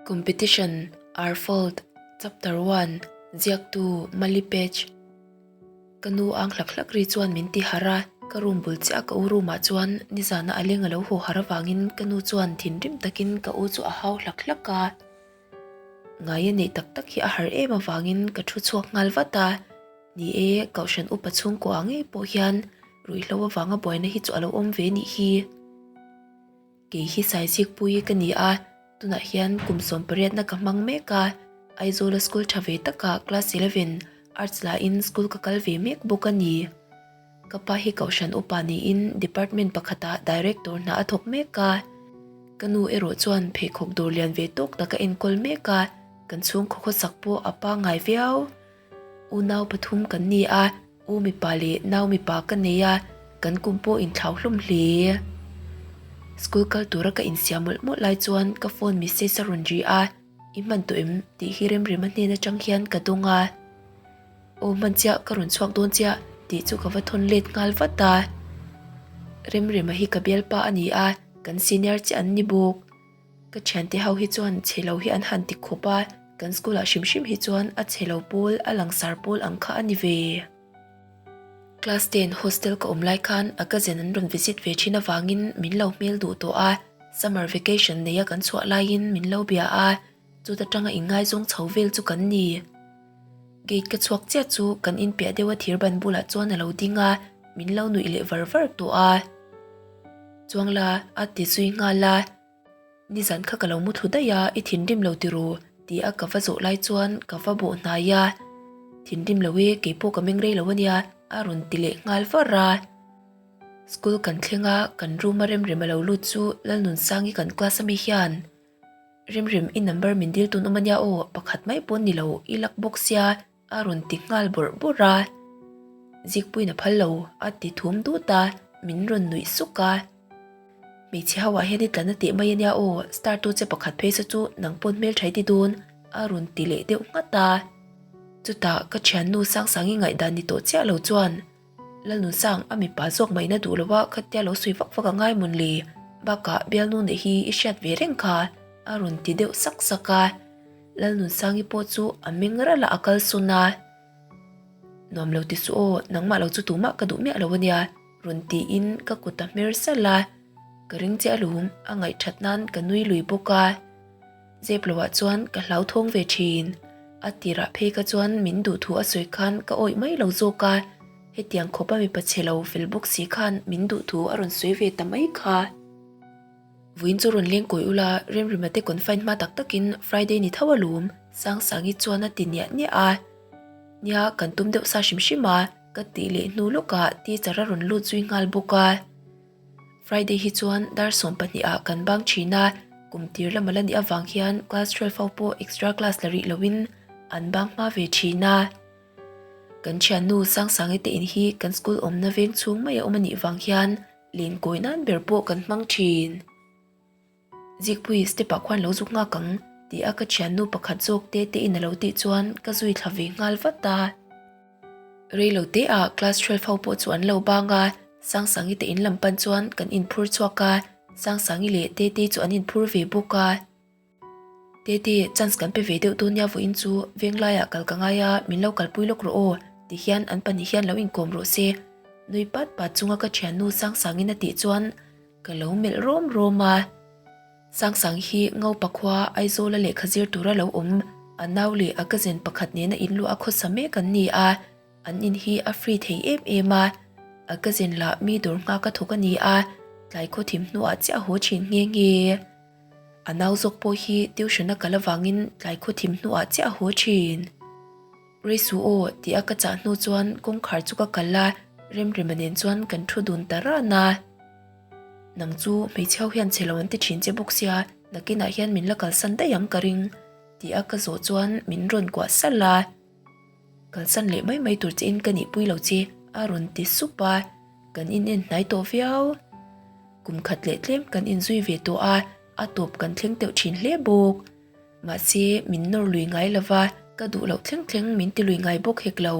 Competition, Our Fault, Chapter One, Ziaktu, Mali Page Ka nu ang hlak hlak ri chuan min ti harh a, ka room bul chiah ka u room ah chuan nizana a leng a lo haw harh avangin ka nu chuan thinrim takin ka u chu a hau hlak hlak a. Ngai a neih tak tak hi a harh em avangin ka thu chhuak nghal vat a, ni e, Kohhran upa chhungkua ngei pawh hian ruihhlo avanga buaina hi chu a lo awm ve nih hi. Kei hi Saizikpuii ka ni a, tunah hian kum sawmpariatna ka hmang mek a, Aizawla school tha ve takah class 11 arts lahin school ka kal ve mek bawk a ni. Ka pa hi Kohhran upa niin department pakhatah director hna a thawk mek a. Ka nu erawh chuan pheikhawk dawr lian ve tawk tak a enkawl mek a, kan chhungkhaw khawsak pawh a pangngai viau. Unau pathum kan ni a, u mipa leh nau mipa ka nei a, kan kum pawh inthlau hlawm hle. School kal tura ka insiam mawlh mawlh lai chuan ka phone message a rawn ri a, I hman tawh em? tih hi Remrema hnen atang hian ka dawng a. Aw hman chiah ka rawn chhuak dawn chiah tih chu ka va thawn let nghal vat a. Remrema hi ka bialpa a ni a, kan senior chiah an ni bawk. Ka thiante ho hi chuan chhe lo hi an han ti khawp a, kan school ah hrim hrim hi chuan a chhe lo pawl a langsar pawl ang kha a ni ve. Class ten hostel ka awm lai khan a cousin an rawn visit ve thin avangin min lo hmel duh tawh a, summer vacation neia kan chhuah laiin min lo bia a, chuta tanga inngaizawng chho vel chu kan ni. Gate ka chhuak chiah chu kan inpiah deuh a thir ban bulah chuan a lo ding a, min lo nuih leh var var tawh a. Chuang la, a ti zui nghal a. Nizan kha ka lo mu thlu daih a, i thinrim lo ti ru, ti a ka va zawh lai chuan ka va bawh hnai a. Thinrim lo e, keipawh ka meng rei lo ania, a rawn ti leh nghal var a. School kan thleng a, kan room a remrem a lo lut chu Lalnunsangi kan class ami hian Remrem i number min dil tun awm ania aw, pakhat mai pawn ni lo, i luck bawk sia, A rawn ti nghal bawrh bawrh a, Zikpuiin a phal lo a ti thum dut a, min rawn nuih suk a. Hmeichhe ho ah hian i tlan a teh mai ania aw, star tu che pakhat phei saw chu nang pawn hmeltha i ti dawn a rawn ti leh deuh nghat a. Chutah ka thiannu Sangsangi ngaihdan ni tawh chiah lo chuan Lalnunsang a mipa zawk maina duh lo a khatia lo sawi vak vak a ngai mawn le, bakah bialnu neih hi i hriat ve reng kha a rawn ti deuh sak sak a. Lalnunsangi pawh chu a meng ralh a a kal sawn a, Nuam lo ti suh aw, nangmah lo chu tumah ka duh miah lo ania, rawn tiin ka kut a hmer salh a, ka ring che alawm, a ngaihthat nan ka nui lui bawk a. Zep loah chuan ka hlauthawng ve thin. A tirah phei kha chuan min duh thu a sawi khan ka awih mai lo zawk a, hetiang khawpa mipa chhe lo fel bawk si khan min duh thu a rawn sawi ve ta mai kha. Vawiin chu rawn leng kawi ula, Remrima te confine hma tak takin Friday ni tho alawm, Sangsangi chuan a ti niah niah a. Nia, kan tum deuh sa hrim hrim a, ka tih leh hnu lawkah teacher a rawn lut zui nghal bawk a. Friday hi chuan dar 12 ah kan bang thin a, kum tir lama la nih avang hian class 12 ho pawh extra class la rih loin an bang hma ve thin a. Kan thiannu Sangsangi te in hi kan school awmna veng chhung mai a awm a nih vang hian Lenkawi nan ber pawh kan hmang thin. Zikpui step ah khuan lo zuk nghak ang tih a ka thiannu pakhat zawk te te in a lo tih chuan ka zui thla ve nghal vat a. Reilo te ah class 12 ho pawh chu an lo bang a, Sangsangi te in lam pan chuan kan inphur chhuak a, Sangsangi leh Tetei chu an inphur ve bawk a. Tete, chance kan pe ve deuh dawn nia vawiin chu venglaiah kal ka ngai a, min lo kalpui lawk rawh aw, ti hian an pahnih hian lo inkawm rawh se. Nui pat pat chunga ka thiannu Sangsangin a tih chuan ka lo melh rawm rawm a. Sangsang hi Ngopa khua Aizawla lehkha zir tura lo awm, a nau leh a cousin pakhat nena inluah a khawsa mek an ni a. An in hi a free thei em em a, a cousin lah mi dawr nghak a thawk a ni a, tlai khaw thim hnuah chiah a haw thin nghe nghe. A nau zawk pawh hi tuition a kal avangin tlai khaw thim hnuah chiah a haw thin. Reisu aw tih a ka chah hnu chuan kawngkhar chu ka kal a, Remrema nen chuan kan thu dun ta ran a. Nang chu hmeichhe ho hian chhe lo an ti thin che bawk sia, nakinah hian min la kalsan daih ang ka ring tih a ka zawh chuan min rawn kuah salh a. Kalsan leh mai mai tur che in ka nihpui lo che a rawn ti sup a, kan in en hnai tawh viau. Kum khat leh tlem kan inzui ve tawh a, a tawp kan thleng teuh thin hle bawk. Mahse min nawr lui ngai lova, ka duh loh thleng thleng min ti lui ngai bawk hek lo.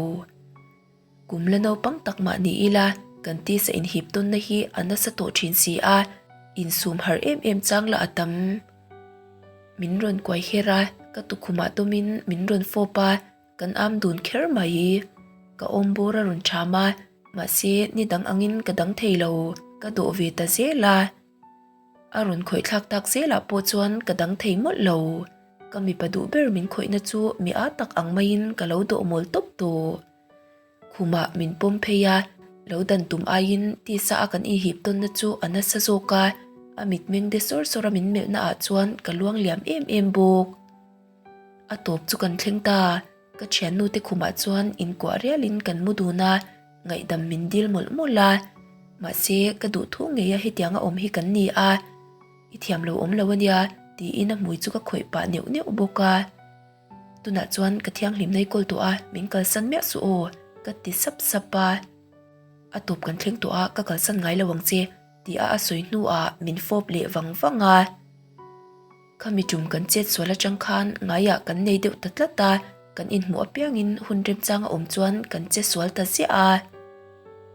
Kum la naupang tak mah ni ila, kan tisa inhip tawnna hi a nasa tawh thin si a, insum har em em chang lah a tam. Min rawn kuai her a, ka tukhumah dawmin min rawn fawp a, kan am dun kher mai. Ka awm bawr a rawn ṭham a, mahse ni dang angin ka dang thei lo, ka dawh ve ta zel a. A rawn khawih thlak tak zelah pawh chuan ka dang thei mawlh lo. Ka mipa duh ber min khawihna chu mi â tak ang maiin ka lo dawh mawl tawp tawh. Khumah min pawm phei a, lo dan tum aiin tisa a kan inhip tawnna chu a nasa zawk a, a mitmeng de sawr sawr a min melhna ah chuan ka luang liam em em bawk. A tawp chu kan thleng ta, ka thiannu te khumah chuan inkuah rialin kan mu dun a, ngaihdam min dil mawlh mawlh a, mahse ka duhthu ngei a hetiang a awm hi kan ni a, i thiam lo awm lo ania tiin a hmui chu ka khawih pah neuh neuh bawk a. Tunah chuan ka thianghlim nai kawl tawh a, min kalsan miah suh aw, ka ti sap sap a. A tawp kan thleng tawh a, ka kalsan ngai lo ang che, ti a a sawi hnuah min fawp leh vang vang a. Khami tum kan chet sual atang khan ngaiah kan nei deuh ta tlat a, kan inhmuh apiangin hun remchang a awm chuan kan che sual ta ziah a.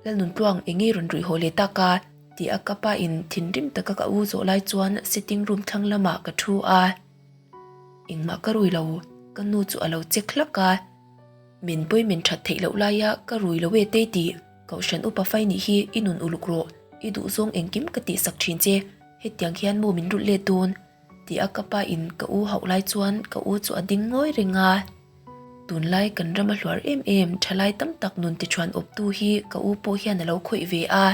Lalnuntluang eng nge rawn ruih haw leh tak a? ti a ka pa in thinrim taka ka u zawh lai chuan sitting room thlang lamah ka thu a. Engmah ka rui lo, ka nu chu a lo check hlak a. Min pawi min that theih loh laia ka rui lo e tei tih, Kohhran upa fai nih hi i nun uluk rawh, i duhzawng engkim ka tihsak thin che, hetiang hian maw min rulh let dawn? ti a ka pa in ka u hauh lai chuan ka u chu a ding ngawi reng a. Tunlai kan ram a hluar em em, thalai tam tak nun tichuan awptu hi ka u pawh hian a lo khawih ve a.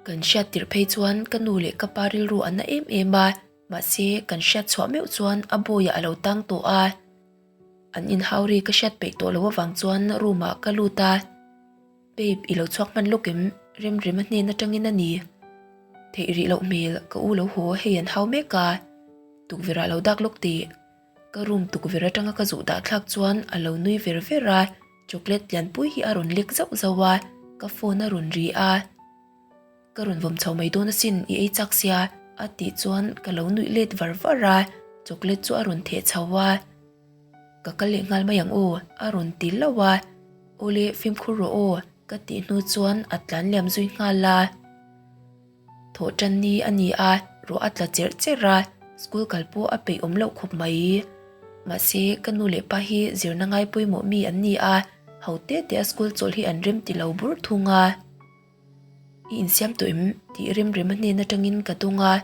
Kan hriat tirh phei chuan ka nu leh ka pa rilru a na em em a. Mahse, kan hriat chhuah meuh chuan a bawiah a lo tang tawh a. An inhau ri ka hriat peih tawh loh avang chuan room ah ka lut a. Babe, i lo chhuak hman lawk em? Remrema hnen atangin a ni. Theih rih loh hmel, ka u lo haw hei an hau mek a. Tukverh ah lo dak lawk teh. Ka room tukverh atanga ka zuh dah thlak chuan a lo nui ver ver a, chocolate lianpui hi a rawn lek zauh zauh a, ka phone a rawn ri a. Ka rawn vawm chho mai dawn asin, i ei chak sia, a tih chuan ka lo nuih let var var a, chocolate chu a rawn theh chho a. Ka kal leh nghal mai ang aw, a rawn ti lauh a. Awle, fimkhur rawh aw, ka tih hnu chuan a tlan liam zui nghal a. Thawh tan ni a ni a, ruah a tla cherh cherh a, school kal pawh a peih awm loh khawp mai. Mahse, ka nu leh pa hi zirna ngai pawimawh mi an ni a, ho te te a school chawlh hi an rem ti lo bur thung a. I insiam tawh em? tih Remrema hnen atangin ka dawng a.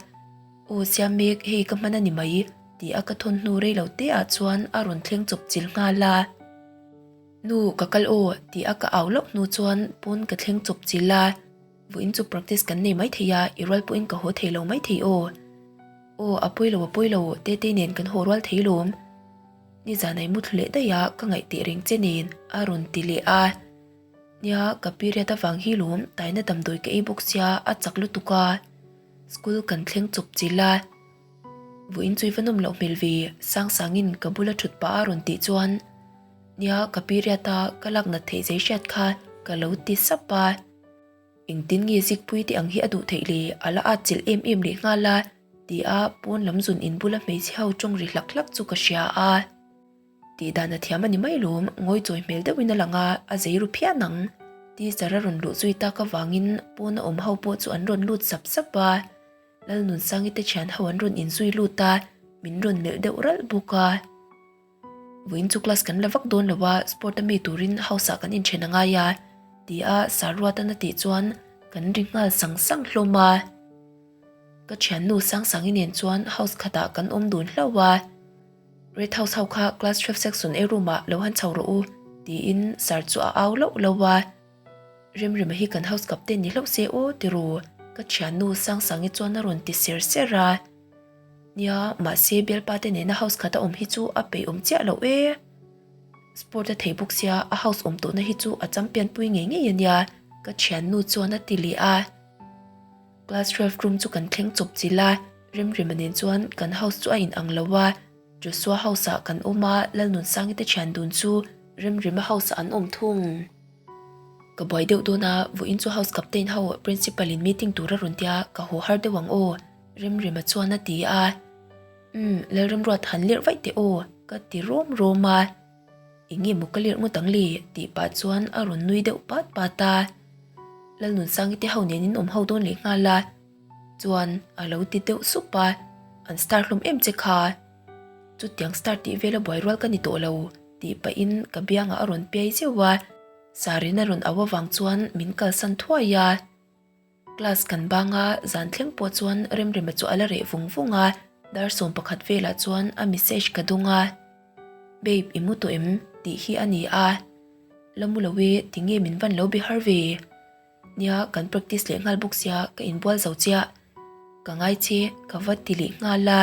Aw siam mek, hei ka hman a ni mai, tih a ka thawn hnu rei lo te ah chuan a rawn thleng chawp chil nghal a. Nu, ka kal aw, tih a ka au loh hnu chuan pawn ka thleng chawp chil a. Vawiin chu practice kan nei maithei a, i rual pawhin ka haw thei lo maithei aw. Aw, a pawi lo a pawi lo, Tetei nen kan haw rual thei lawm. Nizan a i muthlu leh daih a, ka ngaih teh reng che nen, a rawn ti leh a. Nia, ka period avang hi lawm taina damdawi ka ei bawk sia a chak lutuk a, school kan thleng chawp chilh a. Vawiin chu i va nawm loh hmel ve, Sangsangin ka bula thut pah a rawn tih chuan Nia, ka period a ka lak nat theih zei hriat kha ka lo ti sap a. Engtin nge Zikpui te ang hi a duh theih le, a la at chilh em em leh nghal a ti a pawn lam zun in bula hmeichhe ho tawng ri hlak hlak chu ka hria a. Tih dan a thiam a ni mai lawm, ngawi chawi hmel deuhin a lang a, a zei ru phian ang. Teacher a rawn luh zui tak avangin pawn a awm ho pawh chu an rawn lut sap sap a. Lalnunsangi te thian ho an rawn inzui lut a, min rawn melh deuh ralh bawk a. Vawiin chu class kan la vak dawn lo a, sport a mi turin house ah kan inthen a ngai a, ti a Saruatan a tih chuan kan ri nghal sang sang hlawm a. Ka thiannu Sangsangi nen chuan house khatah kan awm dun hlauh a. Red House ho kha class 12 section A room ah lo han chho rawh u tiin sir chu a au loh loh a. Remrema hi kan house captain ni hlauh se aw ti ru ka thiannu Sangsangi chuan a rawn ti ser ser a. Nia, mahse bialpa te nena house khat a awm hi chu a peih awm chiah loh e. Sport a thei bawk sia a house awm tawhna hi chu a champion pui ngei ngei a nia ka thiannu chuan a ti leh a. Class 12 room chu kan thleng chawp chilh a, Remrema nen chuan kan house chu a in ang lo a, Joshua house ah kan awm a, Lalnunsangi te thian dun chu Remrema house ah an awm thung. Ka buai deuh dawn a, vawiin chu house captain ho principal in meeting tur a rawn tia, ka haw har deuh ang aw, Remrema chuan a ti a. Umm, Lalremruat han lerh vaih teh aw, ka ti rawm rawm a. Eng nge maw ka lerh ngawt ang le? tih pah chuan a rawn nui deuh pat pat a. Lalnunsangi te ho nen in awm ho dawn leh nghal a. Chuan a lo ti deuh sup a, an star hlawm em che kha. Chutiang star tih vela buai rual ka ni tawh lo, tih pahin ka biangah a rawn piai zeuh a. Sarin a rawn au avang chuan min kalsan thuai a. Class kan bang a, zan thleng pawh chuan Remrema chu a la reh vung vung a, dar 11 velah chuan a message ka dawng a. Babe, i mu tawh em? tih hi a ni a. La mu lo e, tinge min van lo be har ve? Nia, kan practice leh nghal bawk sia, ka inbual zo chiah. Ka ngai che, ka va ti leh nghal a.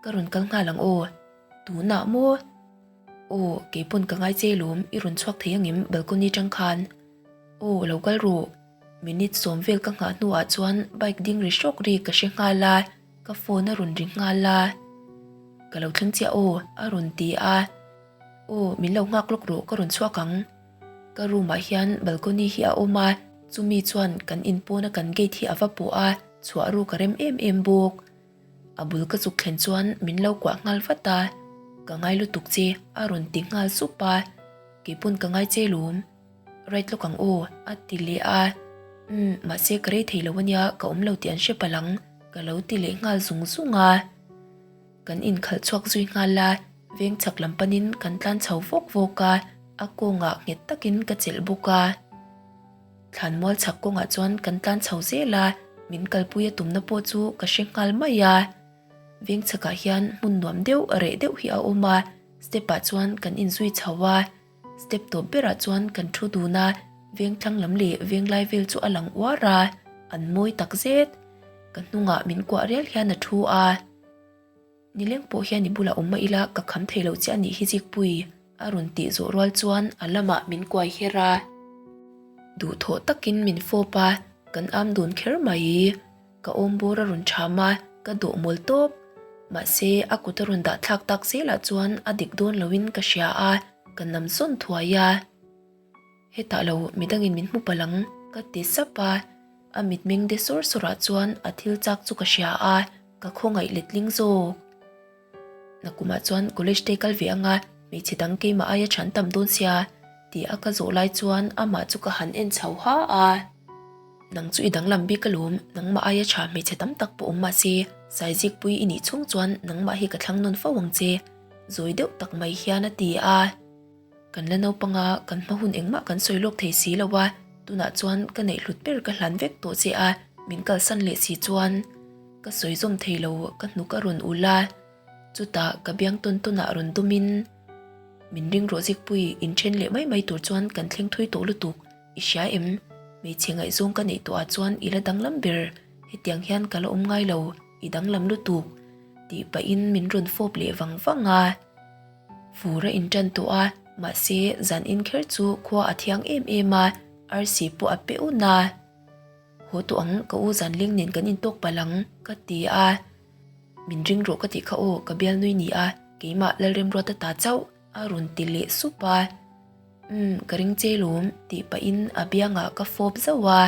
Ka rawn kal nghal ang aw. Tunah maw? Aw, keipawn ka ngai che lawm, i rawn chhuak thei angem balcony tang khan? Aw, lo kal rawh. Minute sawm vel ka nghah hnuah chuan bike ding ri hrawk ri ka hre nghal a, ka phone a rawn ri nghal a. Ka lo thleng chiah aw, a rawn ti a. Aw, min lo nghak lawk rawh, ka rawn chhuak ang. Ka room ah hian balcony hi a awm a, chumi chuan kan in pawna kan gate hi a va pawh a, chhuah ruk a rem em em bawk. A bul ka chuk thlen chuan min lo kuah nghal vat a, Ka ngai lutuk che a rawn ti nghal sup a, Keipawn ka ngai che lawm, right lawk ang aw a ti leh a, Umm mahse ka rei thei lo ania ka awm lo tih an hre palh ang ka lo ti leh nghal zung zung a. Kan inkhalh chhuak zui nghal a, veng chhak lam panin kan tlan chho vawk vawk a, a kawngah nghet takin ka chelh bawk a. Thlanmual chhak kawngah chuan kan tlan chho zel a, min kalpui a tumna pawh chu ka hre nghal mai a. Veng chhakah hian hmun nuam deuh reh deuh hi a awm a, step ah chuan kan inzui chho a. Step tawp berah chuan kan thu dun a, veng thlang lam leh veng lai vel chu a lang uar a, an mawi tak zet. Ka hnungah min kuah rial hian a thu a. Nileng pawh hian i bulah awm mah ila ka kham thei loh che a nih hi Zikpui, a rawn tih zawh rual chuan a lamah min kuai her a. Duhthawh takin min fawp a, kan am dun kher mai. Ka awm bawr a rawn ṭham a, ka dawh mawl tawp. Mahse, a kut a rawn dah thlak tak zelah chuan a dik dawn loin ka hria a, ka nam sawn thuai a. Hetah lo midangin min hmu palh ang, ka ti sap a. A mitmeng de sawr sawrah chuan a thil chak chu ka hria a, ka khawngaih letling zawk. Nakumah chuan college te kal ve anga hmeichhe dang keimah aia chhan tam dawn sia tih a ka zawh lai chuan amah chu ka han en chho ha a. Nang chu i danglam bik alawm, nangmah aia tha hmeichhe tam tak pawh awm mahse Saizikpui i nih chhung chuan nangmah hi ka thlang nawn fo ang che, zawi deuh tak mai hian a ti a. Kan la naupang a, kan hma hun engmah kan sawi lawk thei si lo a, tunah chuan ka neih hlut ber ka hlan vek tawh che a, min kalsan leh si chuan ka sawi zawm thei lo, ka hnuk a rawn ul a, chutah ka biang tawn tawn ah rawn dawm in min ring rawh Zikpui, inthen leh mai mai tur chuan kan thleng thui tawh lutuk, i hria em? Hmeichhe ngaihzawng ka neih tawh ah chuan i la danglam ber, hetiang hian ka la awm ngai lo, i danglam lutuk, tih pahin min rawn fawp leh vang vang a. Fur a inṭan tawh a, mahse zan in kher chu khua a thiang em em a, arsi pawh a pe un a. Haw tawh ang, ka u zanleng nen kan intawk palh ang, ka ti a. Min ring rawh ka tih kha aw, ka bialnui ni a, keimah Lalremruata ta chauh, a rawn ti leh sup a. Umm, ka ring che lawm, tih pahin a biangah ka fawp zauh a.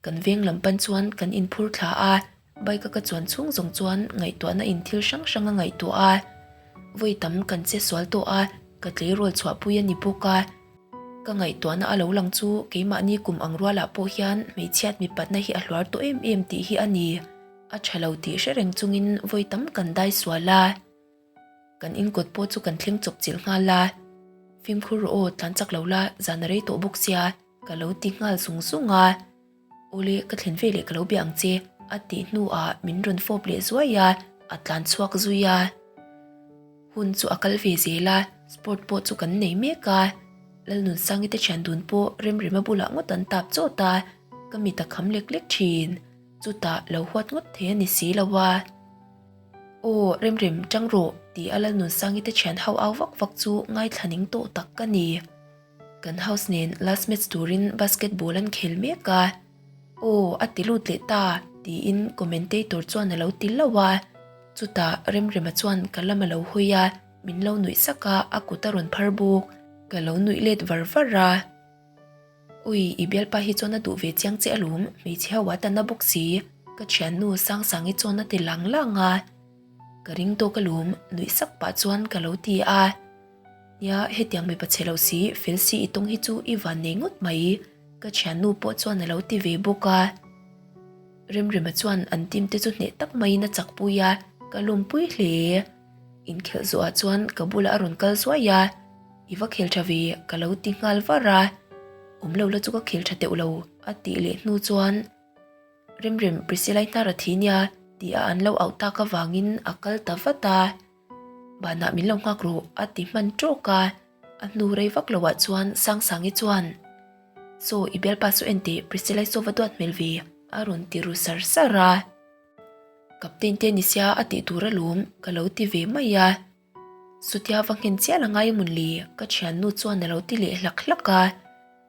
Kan veng lam pan chuan kan inphur thla a, bike a ka chuan chhung zawng chuan ngaihtuahna in thil hrang hrang a ngaihtuah a. Vawi tam kan che sual tawh a, ka tleirawl chhuahpui a ni bawk a. Ka ngaihtuahna a lo lang chu keimahni kum ang rualah pawh hian hmeichhiat mipatna hi a hluar tawh em em tih hi a ni. A tha lo tih hre reng chungin vawi tam kan dai sual a. Kan inkawt pawh chu kan thleng chawp chilh nghal a. Fimkhur rawh aw, tlan chak lo la, zan a rei tawh bawk sia. Ka lo ti nghal zung zung a, Awle ka thlen ve leh ka lo bia ang che a tih hnuah min rawn fawp leh zuai a, a tlan chhuak zui a. Hun chu a kal ve zel a, sport pawh chu kan nei mek a, Lalnunsangi te thian dun pawh Remrema bulah ngawt an tap chawt a, ka mit a kham lek lek thin, chutah lo huat ngawt thei a ni si lo a. Aw Remrem tang rawh ti a Lalnunsangi te thian ho au vak vak chu ngaithla ning tawh tak ka ni. Kan house nen last match turin basketball an khel mek a, Aw a ti lut leh ta tiin commentator chuan a lo ti hlauh a, chutah Remrema chuan ka lam a lo hawi a, min lo nuih sak a, a kut a rawn phar bawk, ka lo nuih let var var a. Ui i bialpa hi chuan a duh ve chiang che alawm, hmeichhe ho a tan a bawk si, ka thiannu Sangsangi chuan a ti lang lang a, ka ring tawk alawm nuih sak pah chuan ka lo ti a. Nia, hetiang mipa chhe lo si, fel si i tawng hi chu i van nei ngawt mai, ka thiannu pawh chuan a lo ti ve bawk a. Remrema chuan an team te chu hneh tak maiin a chakpui a, ka lawmpui hle. Inkhelh zawhah chuan ka bulah a rawn kal zuai a, I va khel tha ve ka lo ti nghal var a, awm lo la chu ka khel tha teuh lo a tih leh hnu chuan Remrem Priscilla-i hnar a thi nia tih a an lo auh tak avangin a kal ta vat a, Banah min lo nghak rawh a ti hman tawk a, a hnu rei vak loah chuan Sangsangi chuan Saw i bialpa saw en teh Priscilla-i saw va duat hmel ve a rawn ti ru sar sar a. Captain te ni sia a tih tur alawm ka lo ti ve mai a, Chutia va nghen chiah la ngai mawn le ka thiannu chuan a lo ti leh hlak hlak a,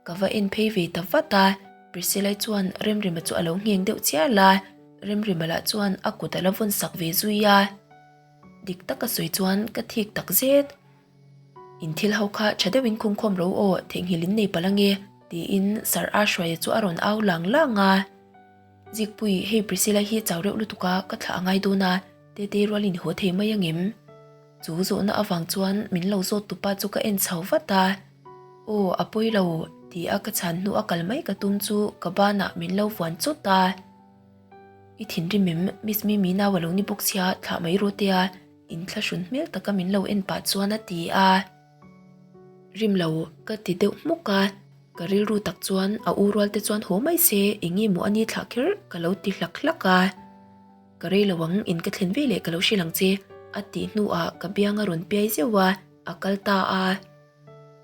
ka va en phei ve ta vat a, Priscilla chuan Remrema chu a lo ngheng deuh chial a, Remrema lah chuan a kut a la vawn sak ve zui a, dik taka sawi chuan ka thik tak zet. In thil ho kha tha deuhin khungkhawm ro aw theihnghilh in nei palh ange tiin Sir A Hruaia chu a rawn au lang lang a. Zikpui, hei Priscilla hi chau reuh lutuk a, ka thlah a ngai dawn a, Tetei rual in haw thei mai angem? Chu zawhna avang chuan min lo zawt tupa chu ka en chho vat a. Aw, a pawi lo, ti a ka chhan hnu a kal mai ka tum chu ka banah min lo vuan chawt a. I thinrim em, Miss Mimi nau a lo ni bawk sia, thlah mai rawh te a. Inthlahrun hmel taka min lo en pah chuan a ti a. Rim lo ka ti deuh hmuk a, ka rilru tak chuan a u rual te chuan haw mai se eng nge maw a ni thlah kher ka lo ti hlak hlak a. Ka rei lo ang in ka thlen veleh ka lo hrilh ang che a tih hnuah ka biang a rawn piai zeuh a, a kal ta a.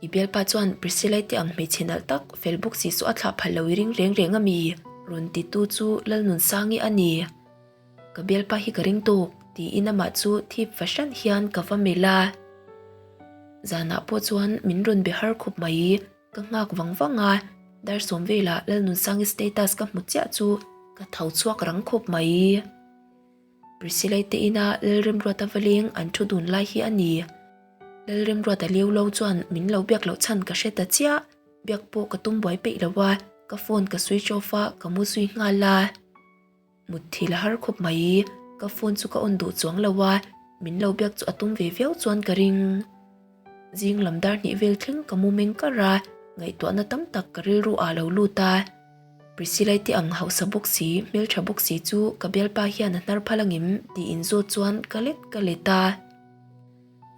I bialpa chuan Priscilla te ang hmeichhe nalh tak fel bawk si saw a thlah phal lo i ring reng reng a mi? rawn titu chu Lalnunsangi a ni. Ka bialpa hi ka ring tawk tiin amah chu thip fahran hian ka va melh a. Zanah pawh chuan min rawn be har khawp mai, ka nghak vang vang a, dar sawm velah Lalnunsangi status ka hmu chiah chu ka tho chhuak rang khawp mai. Priscilla-i te ina Lalremruata va leng an thu dun lai hi a ni. Lalremruata leu lo chuan min lo biak loh chhan ka hre ta chiah, biak pawh ka tum buai peih lo a, ka phone ka switch off a, ka mu zui nghal a. Mutthil a har khawp mai, ka phone chu ka on duh chuang lo a, min lo biak chu a tum ve viau chuan ka ring. Zing lam dar hnih vel thleng ka mu meng kar a, ngaihtuahna tam tak ka rilru ah lo lut a. Priscilla te ang hausa bawk si, hmeltha bawk si chu ka bialpa hian a hnar phal angem tih inzawt chuan ka let ka let a.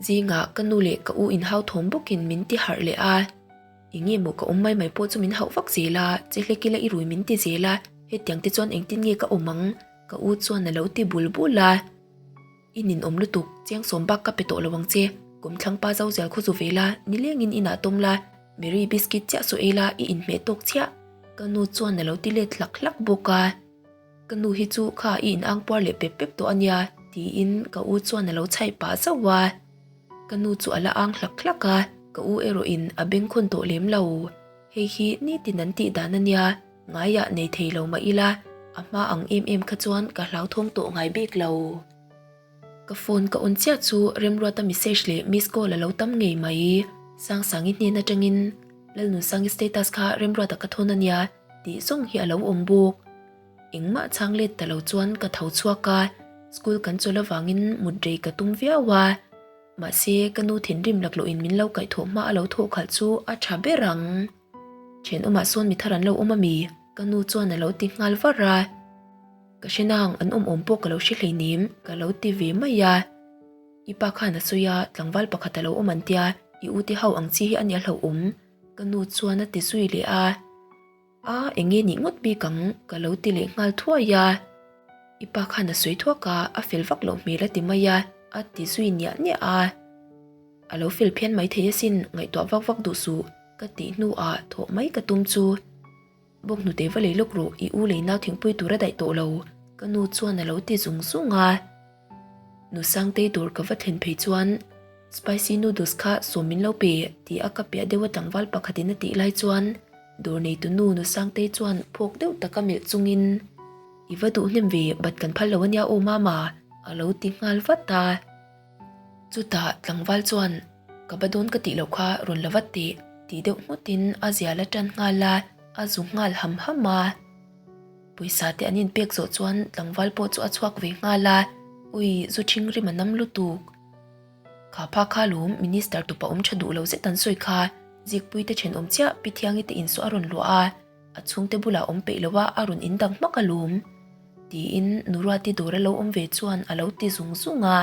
Zingah ka nu leh ka u inhau thawm bawkin min ti harh leh a. Eng nge maw ka awm mai mai pawh chu min hauh vak zel a, che hlek ila i rui min ti zel a, hetiang te chuan engtin nge ka awm ang? Ka u chuan a lo ti bul bul a. I ninawm lutuk, chiang sawm bak ka pe tawh lo ang che, kawmthlang pa zo zel khaw zu ve la, nilengin inah tawm la, Mary biscuit chiah saw ei la i inhmeh tawk chiah, ka nu chuan a lo ti let hlak hlak bawk a. Ka nu hi chu kha i inang puar leh pep pep tawh a nia, tiin ka u chuan a lo chhaih pah zauh a. Ka nu chu a la ang hlak hlak a, ka u erawhin a bengkhawn tawh lem lo. Hei hi nitin an tih dan a nia, ngaiah nei thei lo mah ila, a hma ang em em kha chuan ka hlauthawng tawh ngai bik lo. Ka phone ka on chiah chu Remruata message leh miss call a lo tam ngei mai. Sangsangi hnen atangin Lalnunsangi status kha Remruata ka thawn a nia tih zawng hi a lo awm bawk. Engmah chhang let ta lo chuan ka tho chhuak a, school kan chawl avangin mut rei ka tum viau a. Mahse, ka nu thinrim laklawhin min lo kaihthawh hma a lo thawh khalh chu a tha ber ang. Thenawmah sawn mi thar an lo awm a mi? Ka nu chuan a lo ti nghal var a. Ka hre nang, an awm awm pawh ka lo hre hleinem, ka lo ti ve mai a. I pa khan a sawi a, tlangval pakhat a lo awm an tia, i ute ho ang chi hi a nia hlauhawm, ka nu chuan a ti zui leh a. A, eng nge nih ngawt bik ang? Ka lo ti leh nghal thuai a. I pa khan a sawi thuak a, a fel vak loh hmel a ti mai a, a ti zui niah niah a. A lo fel phian mai thei asin, ngaihtuah vak vak duh suh, ka tih hnuah thawh mai ka tum chu. Bawk hnute va lei lawk rawh, i u lei nau thingpui tur a daih tawh lo, ka nu chuan a lo ti zung zung a. Nu Sangtei dawr ka va thlen phei chuan Spicy noodles kha sawm min lo pe tih a ka piah deuh a tlangval pakhatin a tih lai chuan dawr neitu nu Nu Sangtei chuan phawk deuh taka melh chungin I va duh hnem ve but kan phal lo ania aw mama a lo ti nghal vat a. Chutah tlangval chuan Ka ba dawn ka tih loh kha rawn la vat teh tih deuh nghutin a zial a tan nghal a, a zu nghal ham ham a. Pawisa te an inpek zawh chuan tlangval pawh chu a chhuak ve nghal a, Ui, zu ṭhing rim a nam lutuk. Kha pha kha lawm Minister tupa awm ṭha duh lo zet an sawi kha, Zikpui te ṭhenawm chiah Pi Thiangi te insaw a rawn luah a, a chhungte bulah awm peih lo a a rawn indang hmak alawm. Tiin Nuruati dawr a lo awm ve chuan a lo ti zung zung a.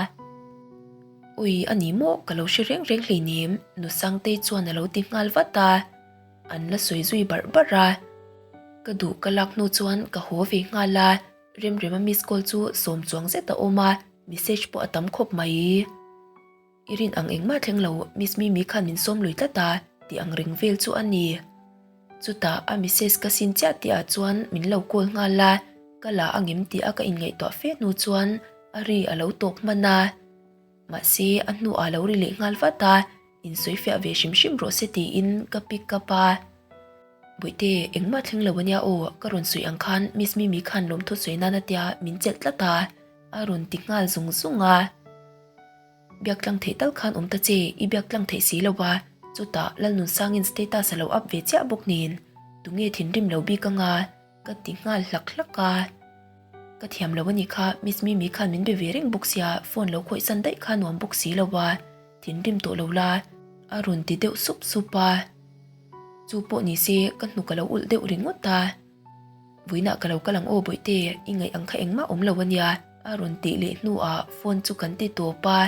Ui, a ni maw? Ka lo hre reng reng hleinem, Nu Sangtei chuan a lo ti nghal vat a. An la sawi zui barh barh a. Ka duh ka lak hnu chuan ka haw ve nghal a, Remrema miss call chu sawm chuang zet a awm a, message pawh a tam khawp mai. I rin ang engmah thleng lo, Miss Mimi khan min sawm lui tlat a, tih ang reng vel chu a ni. Chutah a message ka sin chiah tih ah chuan min lo call nghal a, ka la angem tih a ka inngaihtuah fe hnu chuan a ri a lo tawp hman a. Mahse a hnu ah lo ri leh nghal vat a, insawi fiah ve hrim hrim rawh se tiin ka pick up a. Bawihte, engmah thleng lo ania aw, ka rawn sawi ang khan Miss Mimi khan lawmthu sawi nan a tia min chelh tlat a, a rawn ti nghal zung zung a. Biak tlang theih tal khan awm ta che, i biak tlang theih si lo a, chutah Lalnunsangin status a lo up ve chiah bawk nen, tunge thinrim lo bik anga ka ti nghal hlak hlak a. Ka thiam lo a nih kha, Miss Mimi khan min be ve reng bawk sia, phone lo khawih san daih kha nuam bawk si lo a, thinrim tawh lo la, a rawn ti deuh sup sup a. Chu pawh ni se, ka hnuk a lo ulh deuh ringawt a. Vawiinah ka lo kal ang aw Bawihte, i ngaih ang kha engmah awm lo ania, a rawn tih leh hnuah phone chu kan ti tawp a.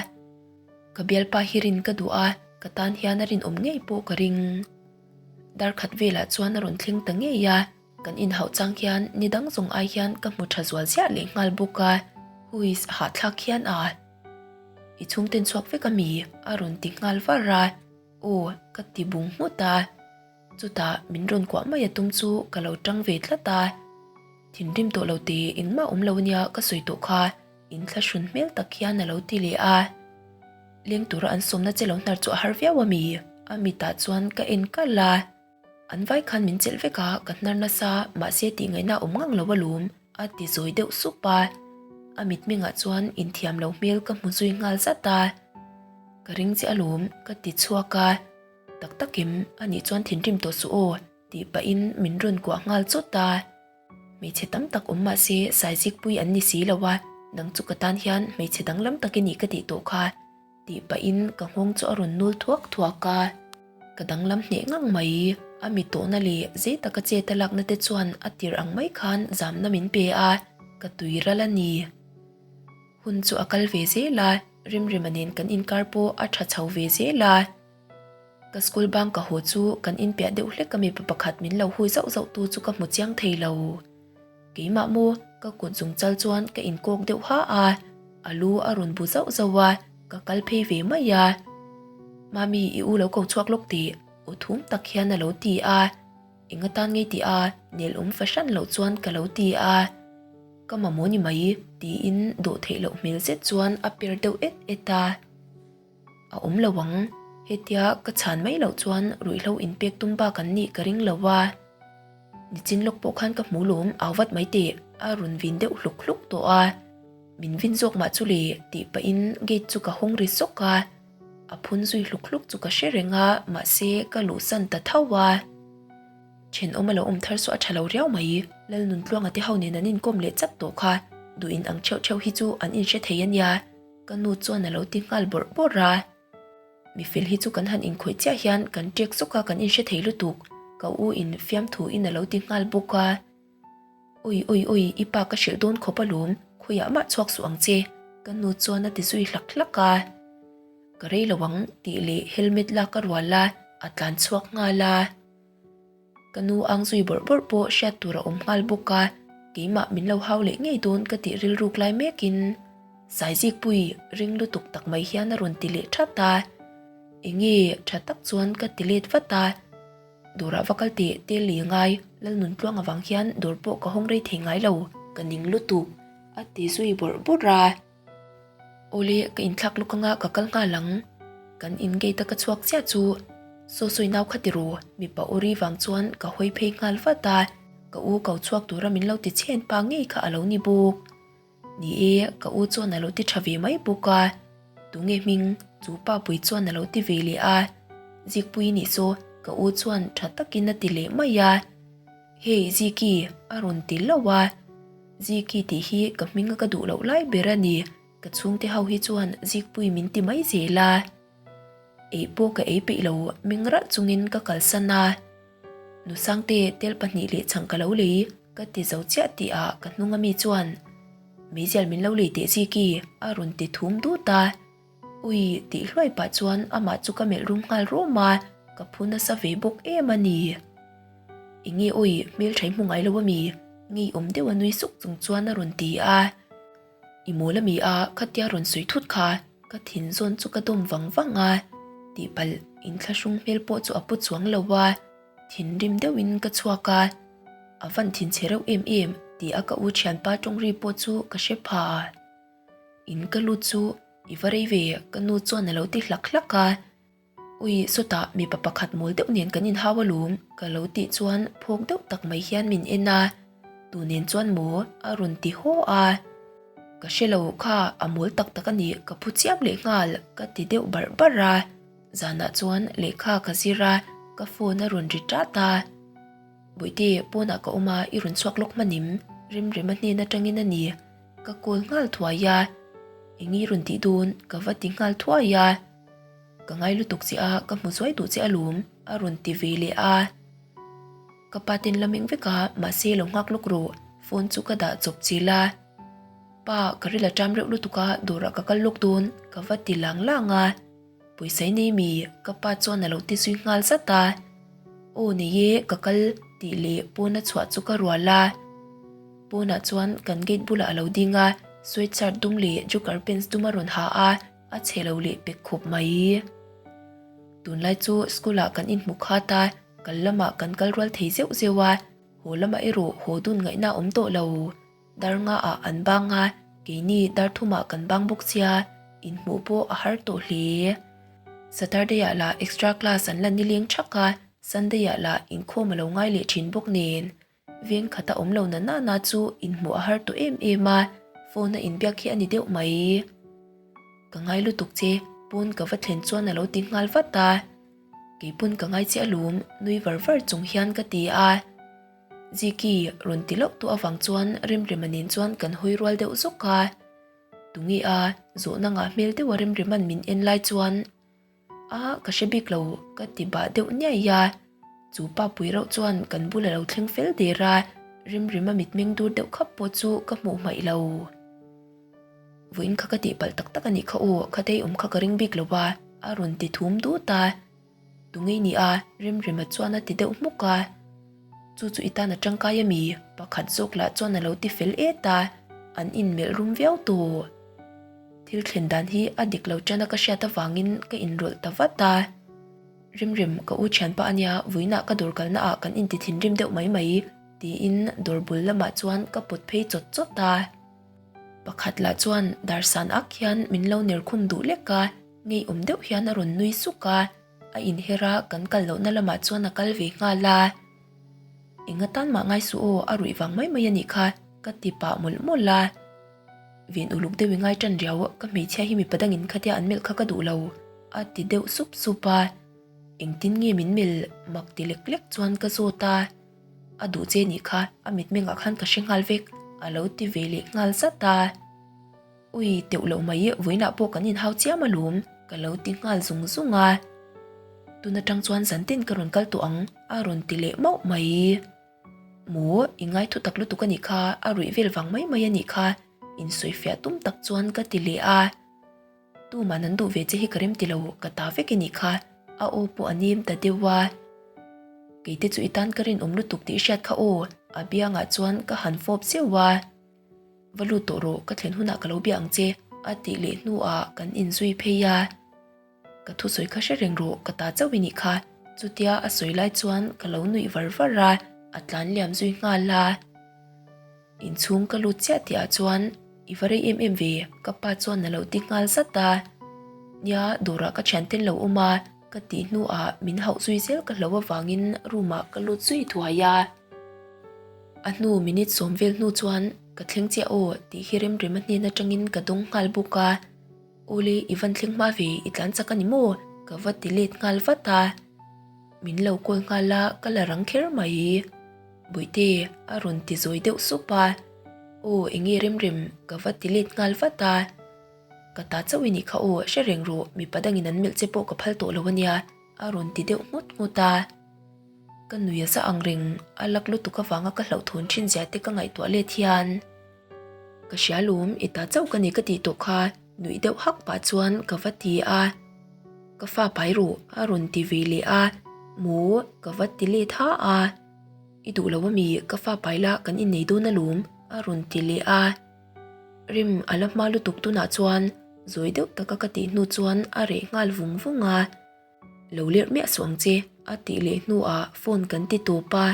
Ka bialpa hi rin ka duh a, ka tan hian a rinawm ngei pawh ka ring. Dar khat velah chuan a rawn thleng ta ngei a, kan inhauh chang hian ni dang zawng ai hian ka hmu tha zual ziah leh nghal bawk a, huis hahthlak hian a. I chhungten chhuak vek ami? a rawn ti nghal var a, aw ka ti bung nghut a. Chutah min rawn kuah mai a tum chu ka lo tang ve tlat a, thinrim tawh lo te engmah awm lo ania ka sawi tawh kha inthlahrun hmel tak hian a lo ti leh a. Leng tura an sawmna che lo hnar chu a har viau a mi? A mitah chuan ka en kalh a, an vai khan min chelh vek a, ka hnar nasa mahse tih ngaihna a awm ngang lo alawm a ti zawi deuh sup a, a mitmengah chuan inthiam lo hmel ka hmu zui nghal zat a, ka ring che alawm ka ti chhuak a. Tak takim, anih chuan thinrim tawh suh aw, tih pahin min rawn kuah nghal chawt a. Hmeichhe tam tak awm mah se saizikpui an ni si lo a, nang chu ka tan hian hmeichhe danglam tak i nih ka tih tawh kha, tih pahin ka nghawng chu a rawn nul thuak thuak a. Ka danglam hneh ngang mai, a mi tawhna leh zei taka chet a lakna te chuan a tir ang mai khan zamna min pe a, ka tui ral a ni. Hun chu a kal ve zel a, Rimrima nen kan inkar pawh a tha chho ve zel a. Ka school bang ka haw chu kan inpiah deuh hlek a mipa pakhat min lo hui zauh zauh tu chu ka hmu chiang thei lo. Keimah maw ka kut zung chal chuan ka inkawk deuh ha a, a lu a rawn bu zauh zauh a, ka kal phei ve mai a. Mami i u lo ko chhuak lawk tih aw thum tak hian a lo ti a. Eng atan ngei tih a, nel awm fahran loh chuan ka lo ti a. Ka mamawh ni mai tiin dawh theih loh hmel zet chuan a per deuh et et a. A awm lo ang, hetia ka chhan mai loh chuan ruihhlo inpek tum bak an nih ka ring lo a. Nichin lawk pawh khan ka hmu lawm au vat mai teh a rawn vin deuh hluk hluk tawh a. Min vin zawk mah chu le tih pahin gate chu ka hawng ri sawk a. A phun zui hluk hluk chu ka hre reng a, mahse ka luhsan ta tho a. Thenawm a lo awm thar saw a tha lo riau mai. Lalnuntluanga te ho nen an inkawm leh chat tawh kha, duh in ang theuh theuh hi chu an inhre thei a nia. Ka nu chuan a lo ti nghal bawrh bawrh a. Mi fel hi chu kan han inkhawih chiah hian kan ṭek zawk a kan inhre thei lutuk, ka u in fiamthu in a lo ti nghal bawk a. Ui ui ui, i pa ka hrilh dawn khawp alawm, khawiah mah chhuak suh ang che, ka nu chuan a ti zui hlak hlak a. Ka rei lo ang tih leh helmet lak a rual a, a tlan chhuak nghal a. Ka nu ang zui bawrh bawrh pawh hriat tur a awm nghal bawk a, keimah min lo hau leh ngei dawn ka tih rilruk lai mekin Saizikpui ring lutuk tak mai hian a rawn ti leh that a. Enge tha tak chuan ka ti let vat a, Dawrah va kal teh tel lei ngai, Lalnuntluang avang hian dawr pawh ka hawng rei thei ngai lo, ka ning lutuk a ti zui bawrh bawrh a. Awle, ka inthlak lawk anga ka kal nghal ang. Kan in gate a ka chhuak chiah chu Saw sawi nau kha ti ru, mipa aw ri vang chuan ka hawi phei nghal vat a, ka u ko chhuak tura min lo ti chhen pa ngei kha a lo ni bawk. Ni e, ka u chuan a lo ti tha ve mai bawk a, tunge hming chu pa pui chuan a lo ti ve leh a, Zikpui nih saw ka u chuan tha takin a ti leh mai a. Hey Ziki a rawn ti hlauh a, Ziki tih hi ka hming a ka duh loh lai ber a ni, ka chhungte ho hi chuan Zikpui min ti mai zel a. Ei pawh ka ei peih lo ming ralh chungin ka kalsan a, Nusangte tel pahnih leh chhang ka lo lei ka ti zo chiah tih ah ka hnung ami chuan Meizial min lo lei teh Ziki a rawn ti thum dut a. Ui tih hluai pah chuan amah chu ka melh rum nghal rum a, ka phu nasa ve bawk em a ni. Enge awi hmeltha i hmu ngai lo ami? Ngeiawm deuh a nui suk chung chuan a rawn ti a. I mawl ami a khatia rawn sawi thut kha ka thin zawn chu ka dawm vang vang a, tihpalh inthlahrung hmel pawh chu a pu chuang lo a. Thinrim deuhin ka chhuak a, a van thinchhe reuh em em tih a ka u thianpa tawngri pawh chu ka hre pha. In ka lut chu i va rei ve ka nu chuan a lo ti hlak hlak a, Ui sawtah mipa pakhat mawl deuh nen kan inhau alawm ka lo tih chuan phawk deuh tak mai hian min en a, tu nen chuan maw a rawn ti haw a. Ka hre lo kha a mawl tak tak a ni ka phu chiam leh nghal ka ti deuh barh barh a. Zanah chuan lehkha ka zir a, ka phone a rawn ri ṭat a. Bawihte, pawnah ka awm a, i rawn chhuak lawk hmanim, Remrema hnen atangin a ni. Ka call nghal thuai a. Eng i rawn tih dawn? Ka va ti nghal thuai a. Ka ngai lutuk che a, ka hmu zuai duh che alawm, a rawn ti ve leh a. Ka pa ten la meng vek a, mahse lo nghak lawk rawh, phone chu ka dah chawp chil a. Pa, ka ril a ṭam reuh lutuk a, dawrah ka kal lawk dawn, ka va ti lang lang a. Pawisa i nei mi? Ka pa chuan a lo ti zui nghal zat a. Aw nei e, ka kal tih leh pawn a chhuah chu ka rual a. Pawnah chuan kan gate bulah a lo ding a, sweatshirt dum leh joker pants dum a rawn ha a, a chhe lo leh pek khawp mai. Tunlai chu school ah kan inhmu khat a, kal lamah kan kal rual thei zeuh zeuh a, haw lamah erawh haw dun ngaihna a awm tawh lo. Dar nga ah an bang a, keini dar thumah kan bang bawk sia, inhmuh pawh a har tawh hle. Saturday ah lah extra class an la nileng thak a, Sunday ah lah inkhawm a lo ngai leh thin bawk nen. Veng khata awm lo na na na chu inhmuh a har tawh em em a, phone a inbiak hi a ni deuh mai. Ka ngai lutuk che, pawn ka va thlen chuan a lo ti nghal vat a. Keipawn ka ngai che alawm, nui var var chung hian ka ti a. Ziki rawn ti loh tu avang chuan Remrema nen chuan kan hawi rual deuh zawk a. Tunge a, zawhna ngah hmel deuha Remrema'n min en lai chuan A, ka hre bik lo ka ti bah deuh niai a. Chu pa pui reuh chuan kan bul a lo thleng fel der a, Remrema mitmeng dur deuh khap pawh chu ka hmuh hmaih lo. Vawiin kha ka tihpalh tak tak a nih kha aw, khatei awm kha ka ring bik lo a, a rawn ti thum dut a. Tungei ni a, Remrema chuan a ti deuh hmuk a. Chu chu i tan a tangkai a mi? Pakhat zawk lah chuan a lo ti fel et a, an inmelh rum viau tawh. Thil thlen dan hi a dik lo tana ka hriat avangin ka inrawlh ta vat a. Remrem, ka u thianpa a nia, vawiinah ka dawr kalna ah kan inti thinrim deuh mai mai, tiin dawr bul lamah chuan ka pawt phei chawt chawt a. Pakhat lah chuan dar san ak hian min lo ner khum duh lek a. Ngeiawm deuh hian a rawn nui suk a, a inher a, kan kal lohna lamah chuan a kal ve nghal a. Eng atan mah ngai suh aw, a ruih vang mai mai a nih kha, ka ti pah mawlh mawlh a. Ven uluk deuh i ngai tan riau, ka hmeichhia hi mipa dangin khatia an melh kha ka duh lo, a ti deuh sup sup a. Engtin nge min melh mak ti lek lek chuan ka zawt a. A duh che nih kha, a mitmengah khan ka hre nghal vek, a lo ti ve leh nghal zat a. Ui, teuh loh mai, vawiinah pawh kan inhau chiam alawm, ka lo ti nghal zung zung a. Tun atang chuan zantin ka rawn kal tawh ang, a rawn ti leh mauh mai. Maw, i ngai thu tak lutuk a nih kha, a ruih vel vang mai mai a nih kha, insawifiah tum tak chuan ka ti leh a. Tuman an duh ve che hi ka rem ti lo, ka ta vek i nih kha, a aw pawh a nem ta deuh a. Keite chu i tan ka rinawm lutuk tih i hriat kha aw, a biangah chuan ka han fawp zeuh a. Va lut tawh rawh, ka thlen hunah ka lo bia ang che, a tih leh hnuah kan inzui phei a. Ka thusawi kha hre reng rawh, ka ta chauh i nih kha. Chutia a sawi lai chuan ka lo nuih var var a, a tlan liam zui nghal a. Inchhung ka lut chiah tihah chuan i va rei em em ve, ka pa chuan a lo ti nghal zat a. Nia, dawrah ka thianten lo awm a, ka tih hnuah min hauh zui zel ka hlo avangin room ah ka lut zui thuai a. A hnu minute sawm vel hnu chuan ka thleng chiah aw tih hi Remrema hnen atangin ka dawng nghal bawk a. Awle i van thleng hma ve i tlan chak a ni maw? Ka va ti let nghal vat a. Min lo call nghal a ka la rang kher mai. Bawihte a rawn ti zawi deuh sup a. Aw enge Remrem ka va ti let nghal vat a. Ka ta chauh i nih kha aw hre reng rawh mipa dangin an melh che pawh ka phal tawh lo ania a rawn ti deuh nghut nghut a. Ka nui a za ang reng, a lak lutuk avanga ka hlauhthawn thin zia te ka ngaihtuah let hian. Ka hria lawm, i ta chauh ka ni ka tih tawh kha. Nuih deuh hak pah chuan ka va ti a. Ka fa pai ruh a rawn ti ve leh a, Maw ka va ti let ha a. I duh lo ami ka fa pai la kan innei dawn alawm a rawn ti leh a. Rim a la hma lutuk tunah chuan zawi deuh taka ka tih hnu chuan a reh nghal vung vung a. Lo lerh miah suh ang che a tih leh hnuah phone kan ti tawp a.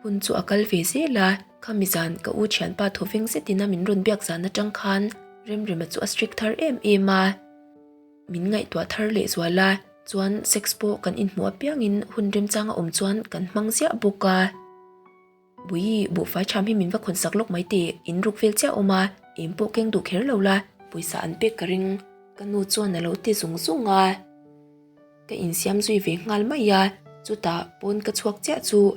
Hun chu a kal ve zel a, khami zan ka u thianpa thawveng zetin a min rawn biak zan atang khan Remrema chu a strict thar em em a. Min ngaihtuah thar leh zual a, chuan sex pawh kan inhmuh apiangin hun remchang a awm chuan kan hmang ziah bawk a. Bui, buhfai tham hi min va khawn sak lawk mai teh, in ruk vel chiah awm a, eng pawh keng duh kher lo la, pawisa an pek ka ring, ka nu chuan a lo ti zung zung a. Ka insiam zui ve nghal mai a, chutah pawn ka chhuak chiah chu